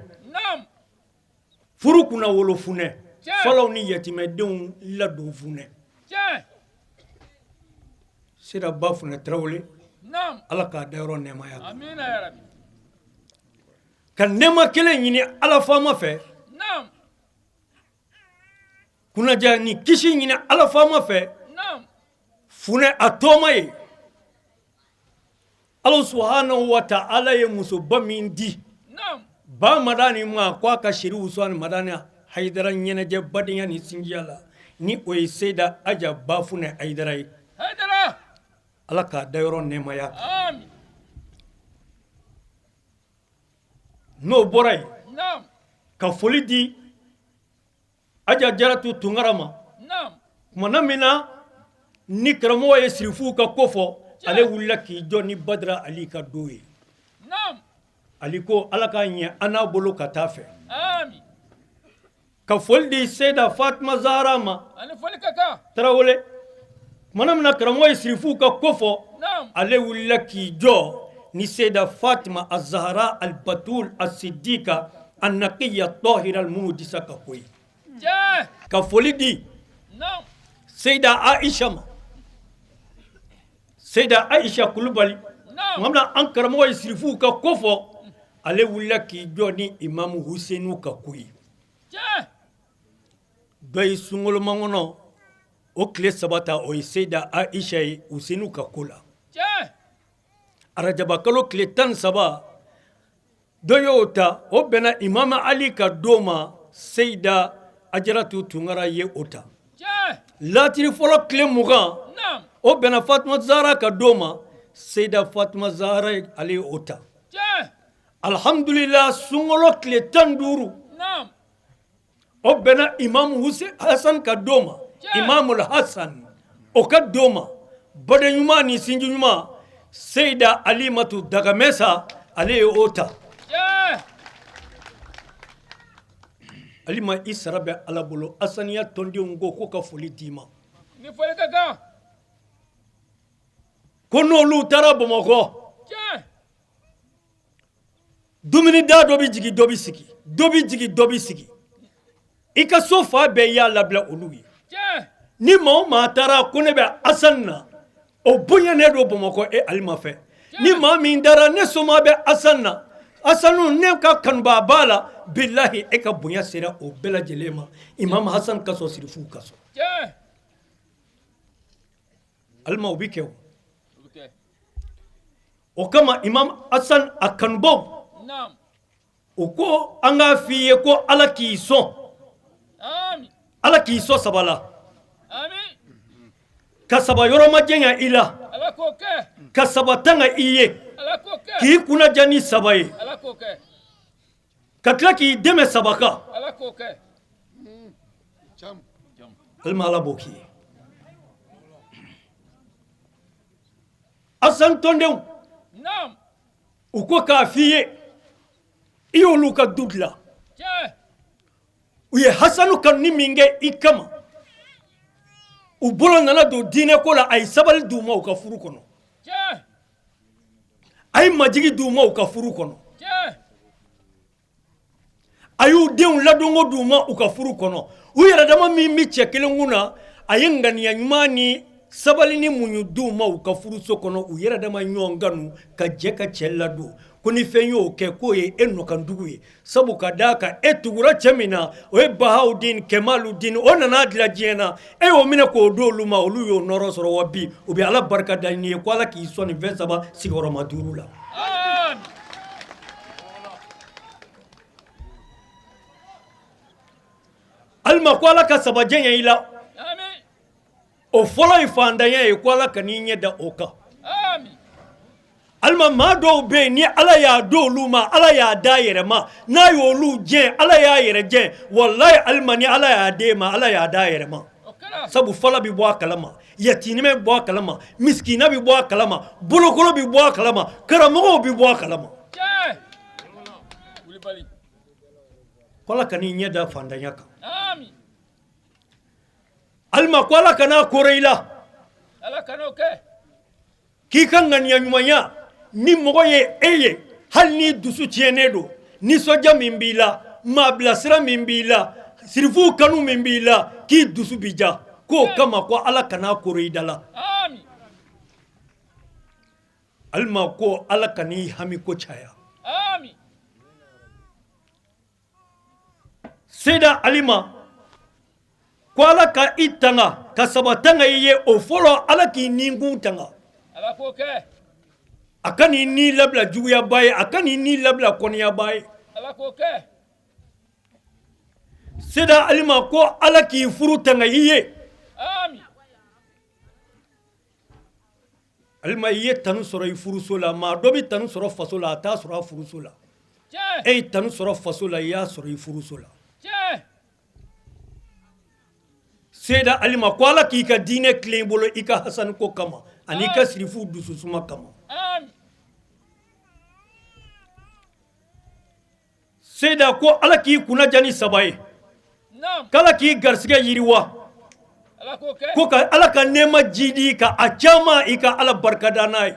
furu kunnawolo funɛ, falaw ni yatimɛdenw ladon funɛ. Seyida Bafunɛ Tarawele, Ala k'a dayɔrɔ nɛɛmaya, ka nɛɛma kelen ɲini Ala faama fɛ, kunnaja ni kisi ɲini Ala faama fɛ funɛ a tɔma ye. Ala subahanahu wa taala ye musoba min di Ba Madani ma, ko a ka Seri Usumani Madani Hayidara ɲɛnajɛ badenya ni sinjiya la, ni o ye Seyida Aja Bafunɛ Hayidara ye, Ala k'a dayɔrɔ nɛɛmaya. N'o bɔra yen, ka foli di Aja Jaratu Tunkara ma. Kumana min na Ni karamɔgɔ ye sirifuw ka ko fɔ, ale wulila k'i jɔ ni Badara Ali ka don ye. Ali ko Ala k'a ɲɛ an n'a bolo ka taa fɛ. Ka foli di Seyida Fatima Zahara ma. Tarawele, tumana min na karamɔgɔ ye sirifuw ka ko fɔ, ale wulila k'i jɔ ni Seyida Fatima Azahara Alibatul Asidika Anakiya Tɔhira Almudisa ka ko ye. Ka foli di Seyida Aisha ma, Seyida Aisha Kulubali. Tuma min na an karamɔgɔ ye sirifuw ka ko fɔ, ale wulila k'i jɔ ni Imamu Husenu ka ko ye. Dɔ ye sunkalo makɔnɔ o tile saba ta, o ye Seyida Aisha ye Husenu ka ko la. Arajaba kalo tile 13, dɔ y'o ta, o bɛnna Imam Ali ka don ma, Seyida Ajaratu Tunkara ye o ta. Latiri fɔlɔ tile 20, o bɛnna Fatima Zahara ka don ma, Seyida Fatima Zahara ale ye o ta. Alihamdulila, sunkalo tile 15, o bɛnna Imam Hasan ka don ma, Imamul Hasan o ka don ma, baden ɲuman ni sinji ɲuman, Seyida Alimatu Dagamɛsa ale ye o ta. Alima, i sara bɛ Ala bolo. Asaniya tɔndenw ko ka foli d'i ma. Ko n'olu taara Bamakɔ, dumuni da dɔ bɛ jigin, dɔ bɛ sigi, dɔ bɛ jigin, dɔ bɛ sigi. I ka so fa bɛɛ i y'a labila olu ye. Ni maa o maa taara ko ne bɛ Asan na, o bonyanen don Bamakɔ e Alima fɛ. Ni maa min taara ne soma bɛ Asan na, Asanu ne ka kanubaa b'a la, bilahi e ka bonya sera o bɛɛ lajɛlen ma. Imam Hasan kosɔn, sirifuw kosɔn. Alima, o bɛ kɛ o. O kama Imam Hasan a kanubaw o ko an k'a f'i ye ko Ala k'i sɔn, Ala k'i sɔn saba la, ka saba yɔrɔ majanya i la, ka saba tanga i ye, k'i kunnaja ni saba ye, ka tila k'i dɛmɛ saba kan. Alima, Ala b'o k'i ye. Asan tɔndenw u ko k'a f'i ye, i y'olu ka du dilan, u ye Hasanu kanuni min kɛ i kama, u bolo nana don diinɛ ko la, a ye sabali d'u ma u ka furu kɔnɔ, a ye majigi d'u ma u ka furu kɔnɔ, a y'u denw ladonko d'u ma u ka furu kɔnɔ. U yɛrɛ dama min bɛ cɛ kelen kun na, a ye ŋaniya ɲuman ni sabali ni muɲu d'u ma u ka furuso kɔnɔ, u yɛrɛ dama ɲɔgɔn kanu ka jɛ ka cɛ ladon. Ko ni fɛn y'o kɛ, k'o ye e nɔkandugu ye, sabu ka d'a kan e tugura cɛ min na, o ye Bahawudin Kɛmaludin, o nana dilan diɲɛ na, e y'o minɛ k'o di olu ma, olu y'o nɔɔrɔ sɔrɔ. Wa bi u bɛ Ala barika da n'i ye, ko Ala k'i sɔn nin fɛn saba sigiyɔrɔma duuru la. Alima, ko Ala ka saba janya i la, o fɔlɔ ye fantanya ye, ko Ala kan'i ɲɛ da o kan. Alima, maa dɔw bɛ yen, ni Ala y'a di olu ma, Ala y'a d'a yɛrɛ ma, n'a y'olu jɛn, Ala y'a yɛrɛ jɛn. Walayi Alima, ni Ala y'a d'e ma, Ala y'a d'a yɛrɛ ma, sabu fala bɛ bɔ a kalama, yatimɛ bɛ bɔ a kalama, misikina bɛ bɔ a kalama, bolokolo bɛ bɔ a kalama, karamɔgɔw bɛ bɔ a kalama. Ko Ala kan'i ɲɛ da fantanya kan. Alima, ko Ala kana kɔrɔ i la, k'i ka ŋaniya ɲumanya, ni mɔgɔ ye e ye, hali ni dusu tiɲɛnen don, nisɔndiya min b'i la, maa bilasira min b'i la, sirifuw kanu min b'i la, k'i dusu bi ja, k'o kama ko Ala kana kɔrɔ i da la. Alima, ko Ala kan'i hami ko caya. Seyida Alima, ko Ala ka i tanga ka saba tanga i ye. O fɔlɔ, Ala k'i ninkun tanga, a kan'i ni labila juguyaba ye, a kan'i ni labila kɔniyaba ye. Seyida Alima, ko Ala k'i furu tanga i ye. Alima, i ye tanu sɔrɔ i furuso la. Maa dɔ bɛ tanu sɔrɔ faso la, a t'a sɔrɔ a furuso la. E ye tanu sɔrɔ faso la, i y'a sɔrɔ i furuso la. Seyida Alima ko ala k'i ka diinɛ tilen i bolo i ka Hasani ko kama ani i ka sirifuw dususuma kama. Seyida ko ala k'i kunna diya ni saba ye, k'ala k'i garisɛgɛ yiriwa, ko ka ala ka nɛɛma jidi ka a caman i ka ala barikada n'a ye,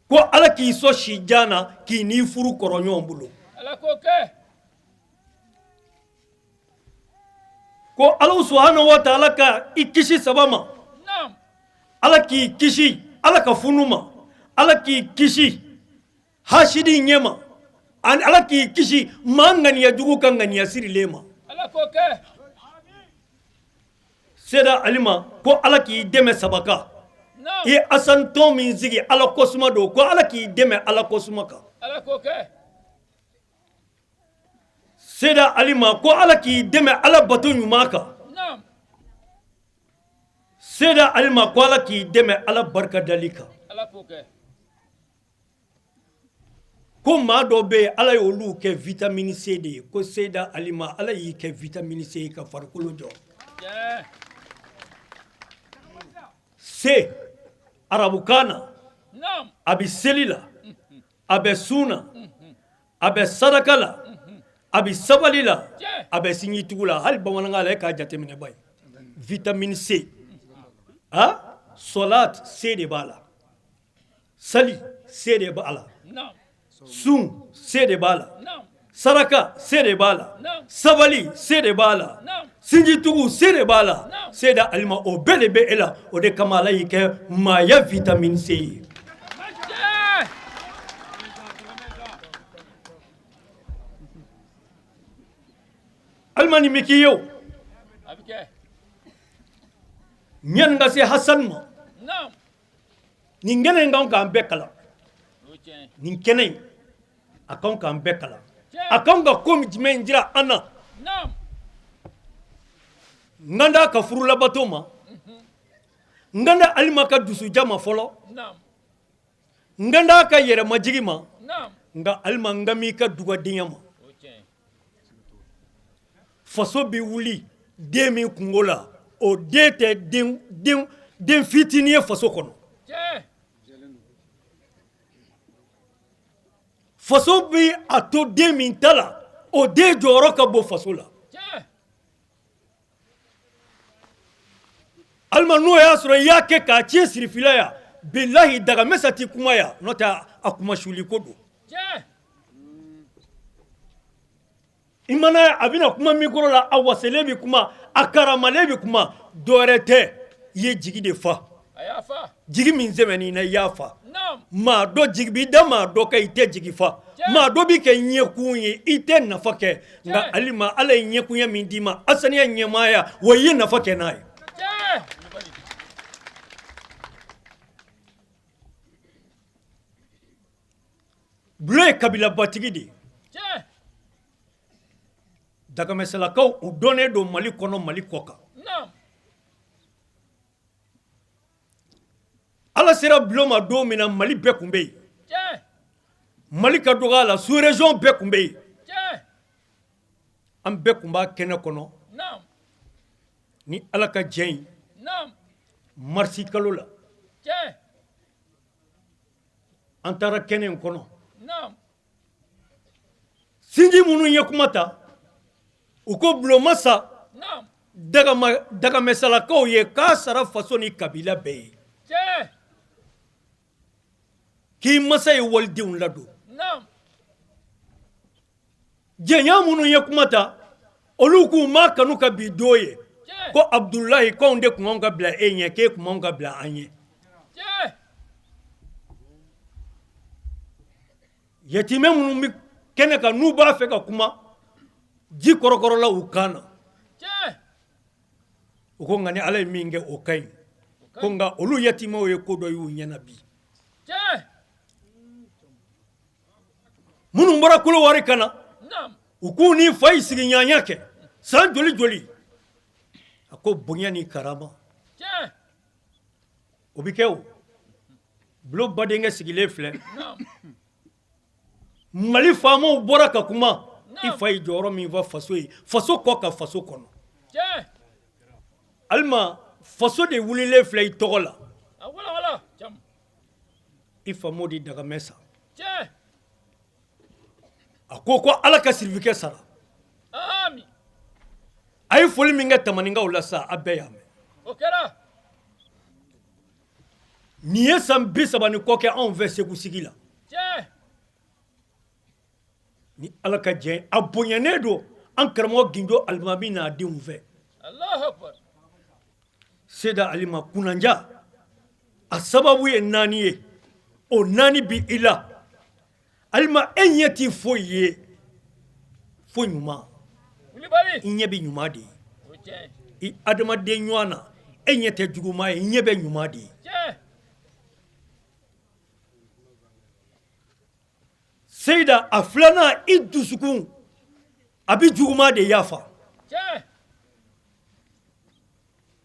ko ala k'i sɔn si jan na k'i n'i furu kɔrɔ ɲɔgɔn bolo. Ko ala subahana wa taala ka i kisi saba ma, ala k'i kisi ala ka funu ma, ala k'i kisi hasidi ɲɛ ma, ani ala k'i kisi maa ŋaniya jugu ka ŋaniya sirilen ma. Seyida Alima ko ala k'i dɛmɛ saba kan. I ye Asan tɔn min sigi ala kosuma don, ko ala k'i dɛmɛ ala kosuma kan. Seyida Alima ko ala k'i dɛmɛ ala bato ɲuman kan. Seyida Alima ko ala k'i dɛmɛ ala barika dali kan. Ko maa dɔ bɛ yen ala ye olu kɛ vitamine C de ye, ko Seyida Alima ala y'i kɛ vitamine C ye ka farikolo jɔ. C arabukan na, a bɛ seli la, a bɛ sun na, a bɛ saraka la, a bɛ sabali la, a bɛ sinjitugu la. Hali bamanankan la, e k'a jateminɛ ba ye vitamine C, a sɔlat C de b'a la, sali C de b'a la, sun C de b'a la, saraka C de b'a la, sabali C de b'a la, sinjitugu C de b'a la. Seyida Alima o bɛɛ de bɛ e la, o de kama ala y'i kɛ maaya vitamine C ye. Alima nin bɛ k'i ye o, yanni n ka se Hasani ma, nin kɛnɛ in kan k'an bɛɛ kalan, nin kɛnɛ in a kan k'an bɛɛ kalan, a kan ka ko jumɛn jira an na? N kan t'a ka furulabato ma, n kan tɛ Alima ka dusuja ma fɔlɔ, n kan t'a ka yɛrɛmajigi ma, nka Alima n kan b'i ka dugadenya ma. Faso bɛ wuli den min kunko la, o den tɛ den fitinin ye faso kɔnɔ. Faso bɛ a to den min ta la, o den jɔyɔrɔ ka bon faso la. Alima n'o y'a sɔrɔ i y'a kɛ k'a tiɲɛ sirifila yan, bilahi dagamɛsa tɛ kuma yan, n'o tɛ a kuma suli ko don. I mana a bɛna kuma micro la, a wasalen bɛ kuma, a karamalen bɛ kuma, dɔwɛrɛ tɛ, i ye jigi de fa, jigi min sɛmɛn'i na i y'a fa. Maa dɔ jigi b'i da, maa dɔ kan i tɛ jigi fa, maa dɔ b'i kɛ ɲɛkun ye, i tɛ nafa kɛ. Nka Alima ala ye ɲɛkunya min d'i ma asaniya ɲɛmaaya, wa i ye nafa kɛ n'a ye. Bulon ye kabilabatigi de ye. Dagamɛsalakaw u dɔnnen don Mali kɔnɔ, Mali kɔ kan. Ala sera bulon ma don min na, Mali bɛɛ tun bɛ yen, Mali ka dɔgɔ a la, sous région bɛɛ tun bɛ yen, an bɛɛ tun b'a kɛnɛ kɔnɔ ni Ala ka jɛn ye marisi kalo la. An taara kɛnɛ in kɔnɔ, sinji minnu ye kuma ta, u ko bulon ma sa dagamɛsalakaw ye k'a sara faso ni kabila bɛɛ ye, k'i masa ye walidenw ladon. Jɛnya minnu ye kuma ta, olu k'u ma kanu ka bi don ye ko Abudulayi k'anw de tun kan ka bila e ɲɛ, k'e tun man ka bila an ɲɛ. Yatimɛ minnu bɛ kɛnɛ kan n'u b'a fɛ ka kuma, ji kɔrɔkɔrɔla u kan na, u ko nka ni Ala ye min kɛ o ka ɲi, ko nka olu yatimɛw ye ko dɔ y'u ɲɛna bi. Minnu bɔra Kolowari ka na, u k'u ni fa yi sigiɲɔgɔnya kɛ san joli joli, a ko bonya ni karama o bɛ kɛ. O bulon badenkɛ sigilen filɛ, Mali faamaw bɔra ka kuma, i fa ye jɔyɔrɔ min fa faso ye, faso kɔ ka faso kɔnɔ. Alima, faso de wulilen filɛ i tɔgɔ la. I fa Modi Dagamɛ sa, a ko ko Ala ka sirifikɛ sara. A ye foli min kɛ Tamaninkaw la sa, a bɛɛ y'a mɛn. Nin ye san 30 ni kɔ kɛ anw fɛ Segu sigi la. Ni Ala ka jɛ, a bonyanen don an karamɔgɔ Gindo Alimami n'a denw fɛ. Seyida Alima, kunnanja a sababu ye naani ye, o naani bi i la. Alima, e ɲɛ tɛ foyi ye fo ɲuman, i ɲɛ bɛ ɲuman de ye i adamaden ɲɔgɔn na, e ɲɛ tɛ juguman ye, i ɲɛ bɛ ɲuman de ye. Seyida, a filanan, i dusukun a bɛ juguman de yafa.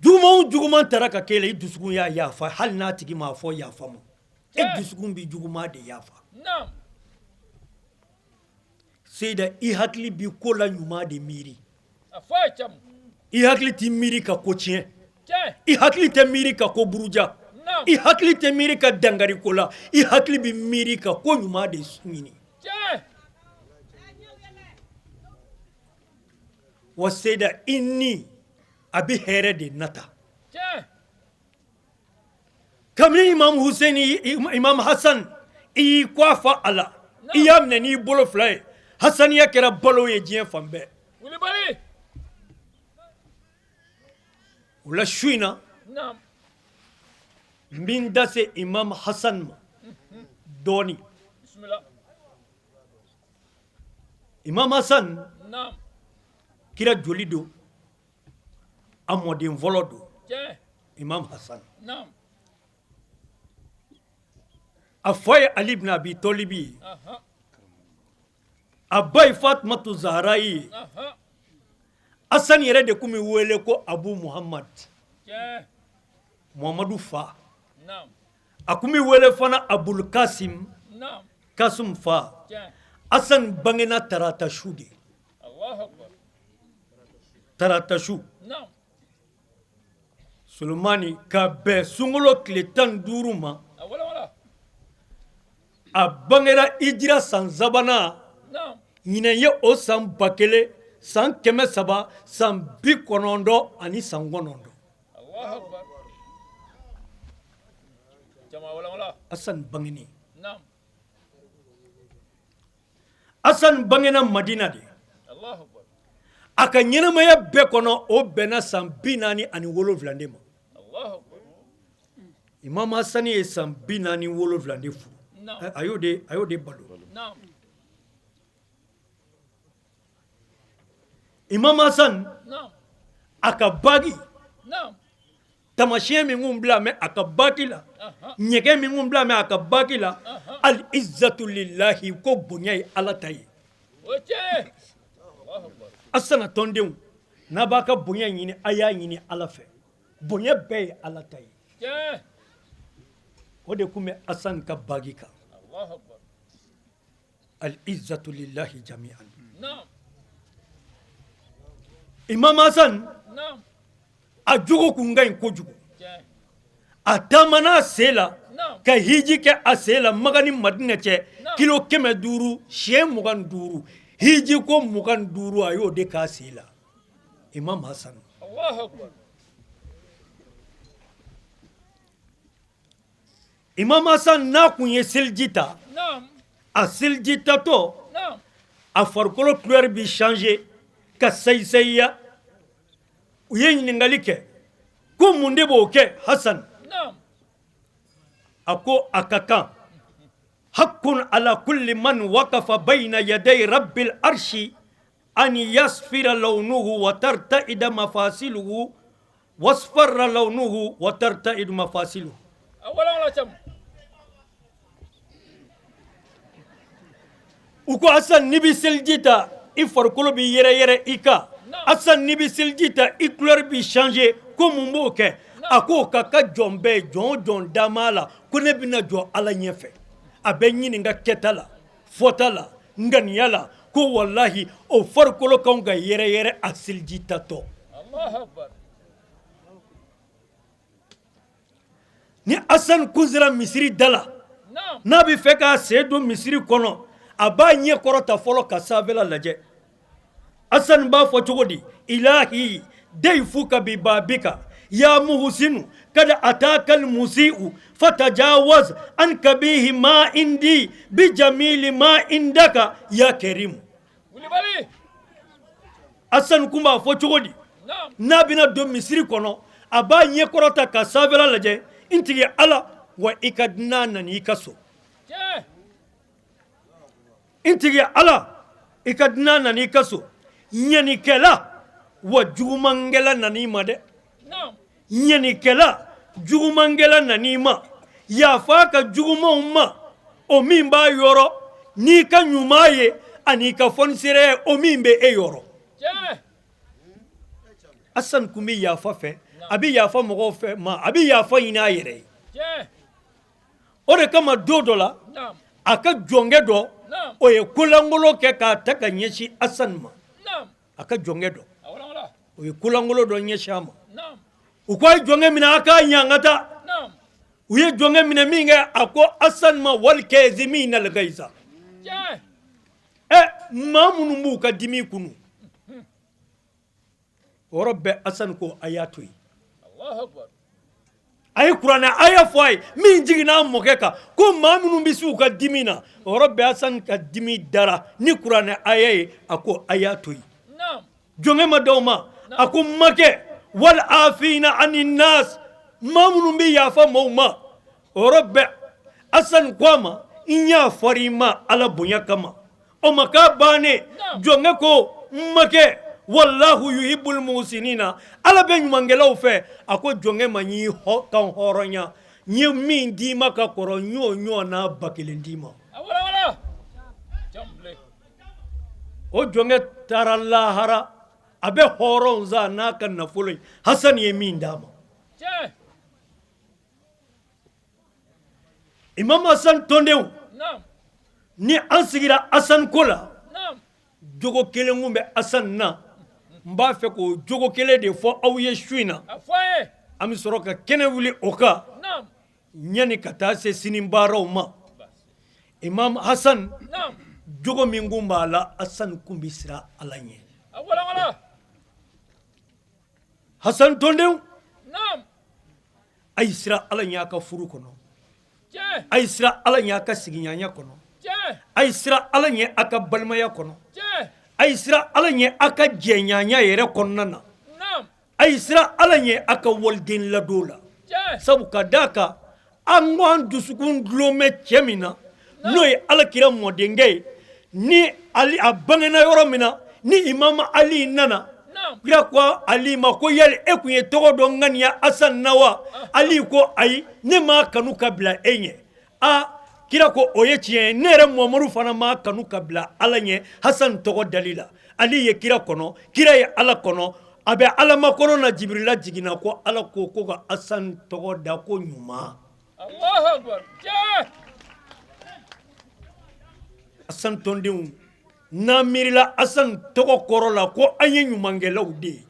Juguman o juguman taara ka kɛ la, i dusukun y'a yafa, hali n'a tigi m'a fɔ yafa ma, e dusukun bɛ juguman de yafa. Seyida, i hakili bɛ ko la ɲuman de miiri, i hakili tɛ miiri ka ko tiɲɛ, i hakili tɛ miiri ka ko buruja, i hakili tɛ miiri ka dankari ko la, i hakili bɛ miiri ka ko ɲuman de ɲini. Wa Seyida, i ni a bɛ hɛrɛ de nata. Kabini Imam Hussein, Imam Hassan, i y'i kɔ fa a la, i y'a minɛ n'i bolo fila ye, hasaniya kɛra balo ye diɲɛ fan bɛɛ. O la su in na, n bɛ n da se Imam Hassan ma dɔɔnin. Imam Hassan, kira joli don, a mɔden fɔlɔ don. Imam Hassan, a fa ye Ali ibn Abi Tɔlibi ye, a ba ye Fatumatu Zahara ye. Hassan yɛrɛ de tun bɛ wele ko Abu Muhammad, Muhammadu fa. A tun bɛ wele fana Abul Kasim, Kasum fa. Hassan bangena tarata su de, tarata su Solomani, ka bɛn sunkalo tile 15 ma. A bangera hijira san sabanan, ɲinɛ ye o san 1399. Hassan bangeni, Hassan bangena Madina de. A ka ɲɛnamaya bɛɛ kɔnɔ, o bɛnna san 47 de ma. Imam Hassan ye san 47 de furu, a y'o de balo. Imam Hassan, a ka bagi tamasiyɛn min kun bila mɛ a ka bagi la, ɲɛgɛn min kun bila mɛ a ka bagi la, al izzatu lillahi, ko bonya ye Ala ta ye. Asana tɔndenw, n'a b'a ka bonya ɲini, a y'a ɲini Ala fɛ. Bonya bɛɛ ye Ala ta ye. O de kun bɛ Asan ka bagi kan, al izzatu lillahi jami'an. Imam Hasan, a jogo kun ka ɲi kojugu. A taamana a sen la ka hiji kɛ a sen la, Maka ni Madinɛ cɛ kilo 500, siɲɛ 25, hiji ko 25, a y'o de k'a sen la, Imam Hasan. Imam Hasan n'a kun ye seliji ta, a seliji tatɔ, a farikolo couleur bi changer ka sayisayiya. U ye ɲininkali kɛ ko mun de b'o kɛ Hasan? A ko a ka kan hakun ala kulli man waqafa bayna yaday rabbil arshi an yasfira lawnuhu wa tarta'ida mafasiluhu wasfarra lawnuhu wa tarta'idu mafasiluhu. U ko Hasan, n'i bɛ seliji ta, i farikolo bɛ yɛrɛyɛrɛ i kan. Hasan, n'i bɛ seliji ta, i couleur bɛ changer, ko mun b'o kɛ? A ko ka kan jɔn bɛɛ ye, jɔn o jɔn dama la ko ne bɛna jɔ Ala ɲɛfɛ, a bɛ ɲininka kɛta la, fɔta la, ŋaniya la, ko walahi o farikolo kan ka yɛrɛyɛrɛ a seliji tatɔ. Ni Asan kun sera misiri da la, n'a bɛ fɛ k'a sen don misiri kɔnɔ, a b'a ɲɛ kɔrɔta fɔlɔ ka sanfɛla lajɛ. Asan b'a fɔ cogo di? Ilahi dayfuka bi babika ya muhsinu kad ataka almusiu fatajawaz an kabihi ma indi bi jamili ma indaka ya karimu. Asan kun b'a fɔ cogo di n'a bɛna don misiri kɔnɔ? A b'a ɲɛ kɔrɔta ka sanfɛla lajɛ. N tigi Ala, wa i ka dunan nana i ka so. N tigi Ala, i ka dunan nana i ka so. Ɲanikɛla wa jugumankɛla nana i ma dɛ. Ɲanikɛla, jugumankɛla nana i ma. Yafa ka jugumanw ma, o min b'a yɔrɔ n'i ka ɲuman ye ani i ka fɔnisereya, o min bɛ e yɔrɔ. Asan kun bɛ yafa fɛ, a bɛ yafa mɔgɔw fɛ ma, a bɛ yafa ɲini a yɛrɛ ye. O de kama don dɔ la, a ka jɔnkɛ dɔ, o ye kolankolon kɛ k'a ta ka ɲɛsin Asan ma. A ka jɔnkɛ dɔ, o ye kolankolon dɔ ɲɛsin a ma. U ko a ye jɔnkɛ minɛ, a k'a ɲangata. U ye jɔnkɛ minɛ min kɛ, a ko Asan ma wal kazimina al-ghayza. Ɛ, maa minnu b'u ka dimi kunu, o yɔrɔ bɛɛ Asan ko a y'a to yen. A ye kuranɛ aya fɔ a ye min jiginna a mɔkɛ kan ko maa minnu bɛ se u ka dimi na. O yɔrɔ bɛɛ Asan ka dimi dara ni kuranɛ aya ye. A ko a y'a to yen. Jɔnkɛ ma d'aw ma. A ko makɛ wal afina ani nas, maa minnu bɛ yafa maaw ma. O yɔrɔ bɛɛ Asan ko a ma n yafara i ma Ala bonya kama. O ma k'a bannen, jɔnkɛ ko n makɛ wallahu yuhibbul muhsinina, Ala bɛ ɲumankɛlaw fɛ. A ko jɔnkɛ ma n y'i kan hɔrɔnya, n ye min d'i ma ka kɔrɔ, n y'o ɲɔgɔnna 1000 d'i ma. O jɔnkɛ taara lahara, a bɛ hɔrɔn sa n'a ka nafolo ye, Hasan ye min d'a ma. Imam Hasan tɔndenw, ni an sigira Hasan ko la, jogo kelen kun bɛ Hasan na. N b'a fɛ k'o jogo kelen de fɔ aw ye su in na. An bɛ sɔrɔ ka kɛnɛ wuli o kan yanni ka taa se sini baaraw ma. Imam Hasan, jogo min kun b'a la, Hasan kun bɛ siran Ala ɲɛ. Hasan tɔndenw, a ye siran Ala ɲɛ a ka furu kɔnɔ, a ye siran Ala ɲɛ a ka sigiɲɔgɔnya kɔnɔ, a ye siran Ala ɲɛ a ka balimaya kɔnɔ, a ye siran Ala ɲɛ a ka jɛɲɔgɔnya yɛrɛ kɔnɔna na, a ye siran Ala ɲɛ a ka waliden ladon la. Sabu ka d'a kan, an ko an dusukun dulon bɛ cɛ min na, n'o ye Ala kira mɔdenkɛ ye, ni Ali a bangena yɔrɔ min na, ni Imam Ali nana, kira ko Ali ma ko yali e kun ye tɔgɔ dɔ ŋaniya Asan na wa? Ali ko ayi, ne m'a kanu ka bila e ɲɛ. A kira ko o ye tiɲɛ ye, ne yɛrɛ Muhamadu fana m'a kanu ka bila Ala ɲɛ Hasan tɔgɔ dali la. Ali ye kira kɔnɔ, kira ye Ala kɔnɔ. A bɛ Ala makɔnɔ na, Jibirila jiginna ko Ala ko ko ka Asan tɔgɔ da ko ɲuman. Asan tɔndenw, n'an miirila Asan tɔgɔ kɔrɔ la ko an ye ɲumankɛlaw de ye.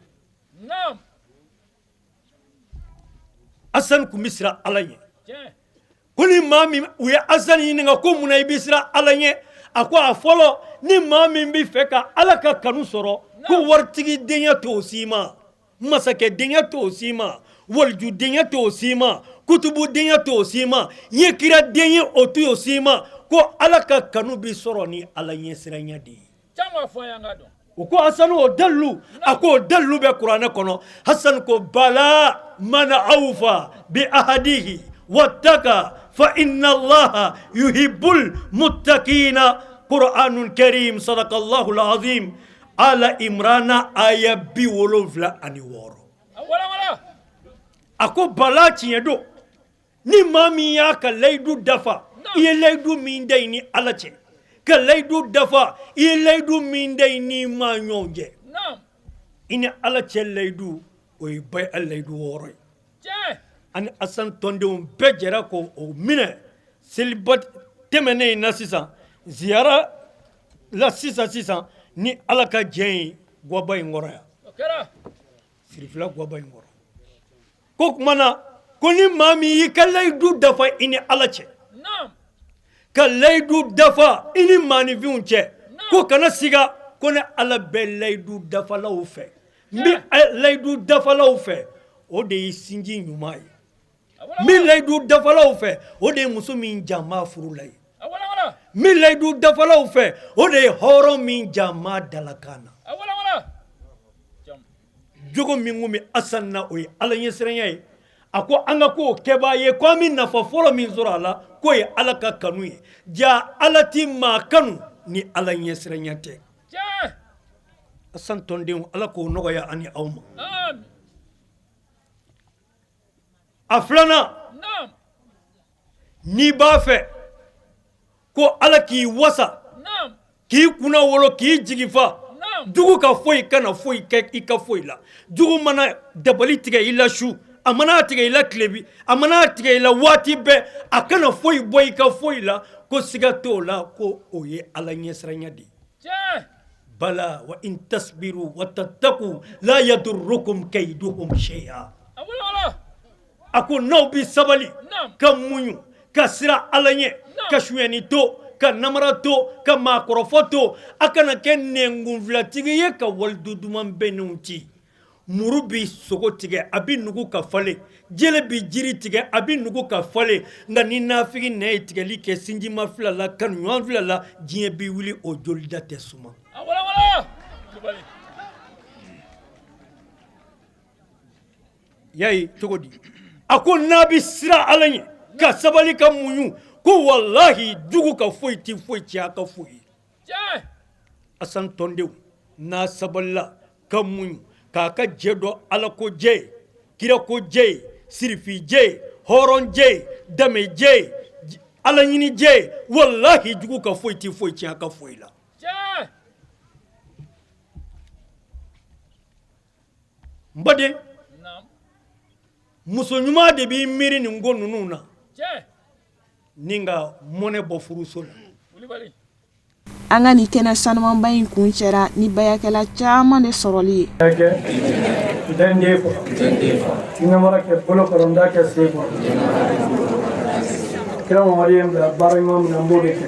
Asan kun bɛ siran Ala ɲɛ. Ko ni maa min, u ye Asan ɲininka ko mun na i bɛ siran Ala ɲɛ? A ko a fɔlɔ, ni maa min bɛ fɛ ka Ala ka kanu sɔrɔ, ko waritigidenya t'o si ma, masakɛdenya t'o si ma, walijudenya t'o si ma, kutubudenya t'o si ma, n ye kira den ye, o t'o si ma, ko Ala ka kanu bɛ sɔrɔ ni Ala ɲɛsiranya de ye. U ko Hasan, o dalilu? A ko o dalilu bɛ kuranɛ kɔnɔ. Hasan ko bala man awfa bi ahadihi wattaka fa inna allaha yuhibbul muttaqina, Qur'anun karim, sadakallahu alazim. Ala Imrana aya 76. A ko bala, tiɲɛ don, ni maa min y'a ka layidu dafa, i ye layidu min da i ni Ala cɛ, ka layidu dafa, i ye layidu min da i ni maa ɲɔgɔn cɛ, i ni Ala cɛ layidu, o ye baya layidu 6 ye. Ani Asan tɔndenw bɛɛ jɛra k'o minɛ seliba tɛmɛnen in na sisan, ziyara la sisan sisan, ni Ala ka jɛn ye, guwaba in kɔrɔ yan, sirifila guwaba in kɔrɔ. Ko tuma na Ko ni maa min y'i ka layidu dafa i ni Ala cɛ, ka layidu dafa i ni maaninfinw cɛ, ko kana siga ko ne Ala bɛ layidu dafalaw fɛ. N bɛ layidu dafalaw fɛ, o de ye sinji ɲuman ye. N bɛ layidu dafalaw fɛ, o de ye muso min jan b'a furu la ye. N bɛ layidu dafalaw fɛ, o de ye hɔrɔn min jan b'a dalakan na. Jogo min kun bɛ Asan na, o ye Ala ɲɛsiranya ye. A ko an ka k'o kɛbaa ye, ko an bɛ nafa fɔlɔ min sɔrɔ a la, k'o ye Ala ka kanu ye. Ja Ala ti maa kanu ni Ala ɲɛsiranya tɛ. Asan tɔndenw, Ala k'o nɔgɔya ani aw ma. A filanan, n'i b'a fɛ ko Ala k'i wasa, k'i kunna wolo, k'i jigi fa, jugu ka foyi kana foyi kɛ i ka foyi la. Jugu mana dabali tigɛ i la su, a mana tigɛ i la tilebi, a mana tigɛ i la waati bɛɛ, a kana foyi bɔ i ka foyi la, ko siga t'o la, ko o ye Ala ɲɛsiranya de ye. Bala wa in tasbiru wa tattaku la yadurrukum kaiduhum shay'a. A ko n'aw bɛ sabali ka muɲu ka siran Ala ɲɛ, ka sonyani to, ka namara to, ka maakɔrɔfɔ to, a kana kɛ nɛnkunfilatigi ye ka walidu duman bɛnnenw ci. Muru bɛ sogo tigɛ, a bɛ nugu ka falen. Jele bɛ jiri tigɛ, a bɛ nugu ka falen. Nka ni nafigi nɛn ye tigɛli kɛ sinjima fila la, kanuɲɔgɔn fila la, diɲɛ bɛ wuli, o jolida tɛ suma. Y'a ye cogo di? A ko n'a bɛ siran Ala ɲɛ, ka sabali, ka muɲu, ko walahi jugu ka foyi tɛ foyi tiɲɛ a ka foyi ye. Asan tɔndenw, n'a sabalila ka muɲu k'a ka jɛ dɔn, Ala ko jɛ ye, kira ko jɛ ye, sirifi jɛ ye, hɔrɔn jɛ ye, danbe jɛ ye, Ala ɲini jɛ ye, walahi jugu ka foyi tɛ foyi tiɲɛ a ka foyi la. N baden, muso ɲuman de b'i miiri nin ko ninnu na ni ka mɔnɛ bɔ furuso la. An ka nin kɛnɛ sanumanba in kuncɛra ni bayakɛla caman de sɔrɔli ye. Namara kɛ bolo kɔrɔ, n t'a kɛ sen kɔrɔ. Kira Mamadu ye n bila baara ɲuman min na, n b'o de kɛ.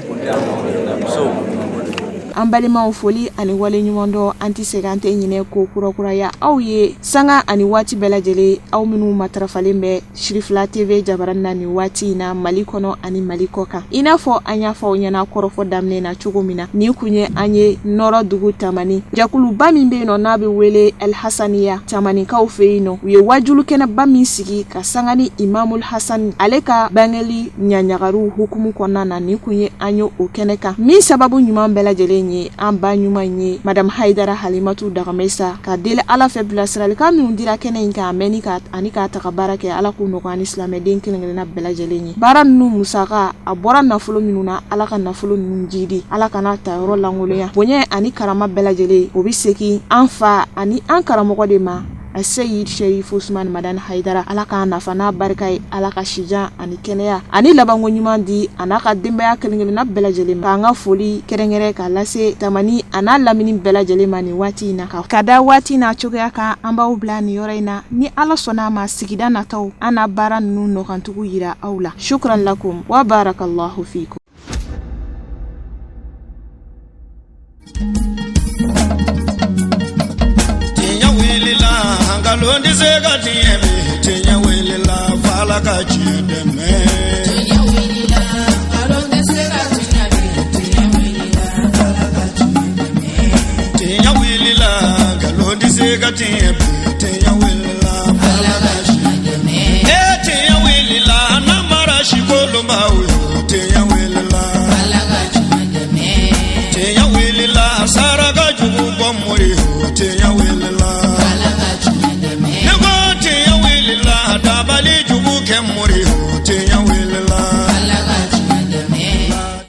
An balimaw, foli ani waleɲumandɔn, an tɛ segin, an tɛ ɲinɛ ko kurakuraya aw ye sanga ani waati bɛɛ lajɛlen, aw minnu matarafalen bɛ Sirifila TV jabaranin na nin waati in na, Mali kɔnɔ ani Mali kɔ kan. I n'a fɔ an y'a fɔ aw ɲɛna kɔrɔfɔ daminɛ na cogo min na, nin kun ye an ye Nɔrɔ dugu Tamani jɛkuluba min bɛ yen nɔ, n'a bɛ wele El Hasaniya Tamanikaw fɛ yen nɔ, u ye wajulu kɛnɛba min sigi ka sanga ni Imamul Hasani ale ka bangeli ɲaɲagariw hukumu kɔnɔna na, nin kun ye an ye o kɛnɛ kan, min sababu ɲuman bɛɛ lajɛlen ye an ba ɲuman ye Madame Hayidara Halimatu Dagamesa. Ka deli Ala fɛ, bilasiralikan minnu dira kɛnɛ in kan, a mɛnni ka ani k'a ta ka baara kɛ, Ala k'u nɔgɔya ni silamɛden kelen-kelenna bɛɛ lajɛlen ye. Baara ninnu musaka, a bɔra nafolo minnu na, Ala ka nafolo ninnu jidi, Ala kana ta yɔrɔ lankolonya. Bonya ani karama bɛɛ lajɛlen, o bɛ segin an fa ani an karamɔgɔ de ma, Seyid Sherif Usman Madani Hayidara. Ala k'a nafa n'a barika ye, Ala ka sijan ani kɛnɛya ani labanko ɲuman di a n'a ka denbaya kelen-kelenna bɛɛ lajɛlen ma. K'an ka foli kɛrɛnkɛrɛn k'a lase Tamani a n'a lamini bɛɛ lajɛlen ma nin waati in na. Ka da waati n'a cogoya kan, an b'aw bila nin yɔrɔ in na. Ni Ala sɔnna a ma, sigida nataw, an na baara ninnu nɔkantugu yira aw la. Shukran lakum wa barakallahu fikum. Tiɲɛ wulila, nkalon tɛ se ka tiɲɛ bi. Tiɲɛ wulila, f'Ala ka tiɲɛ dɛmɛ. Tiɲɛ wulila, nkalon tɛ se ka tiɲɛ bi. Tiɲɛ wulila, f'Ala ka tiɲɛ dɛmɛ. Tiɲɛ wulila, nkalon tɛ se ka tiɲɛ bi. Tiɲɛ wulila, f'Ala ka tiɲɛ dɛmɛ. Ee tiɲɛ wulila, namara si kolonbaw ye.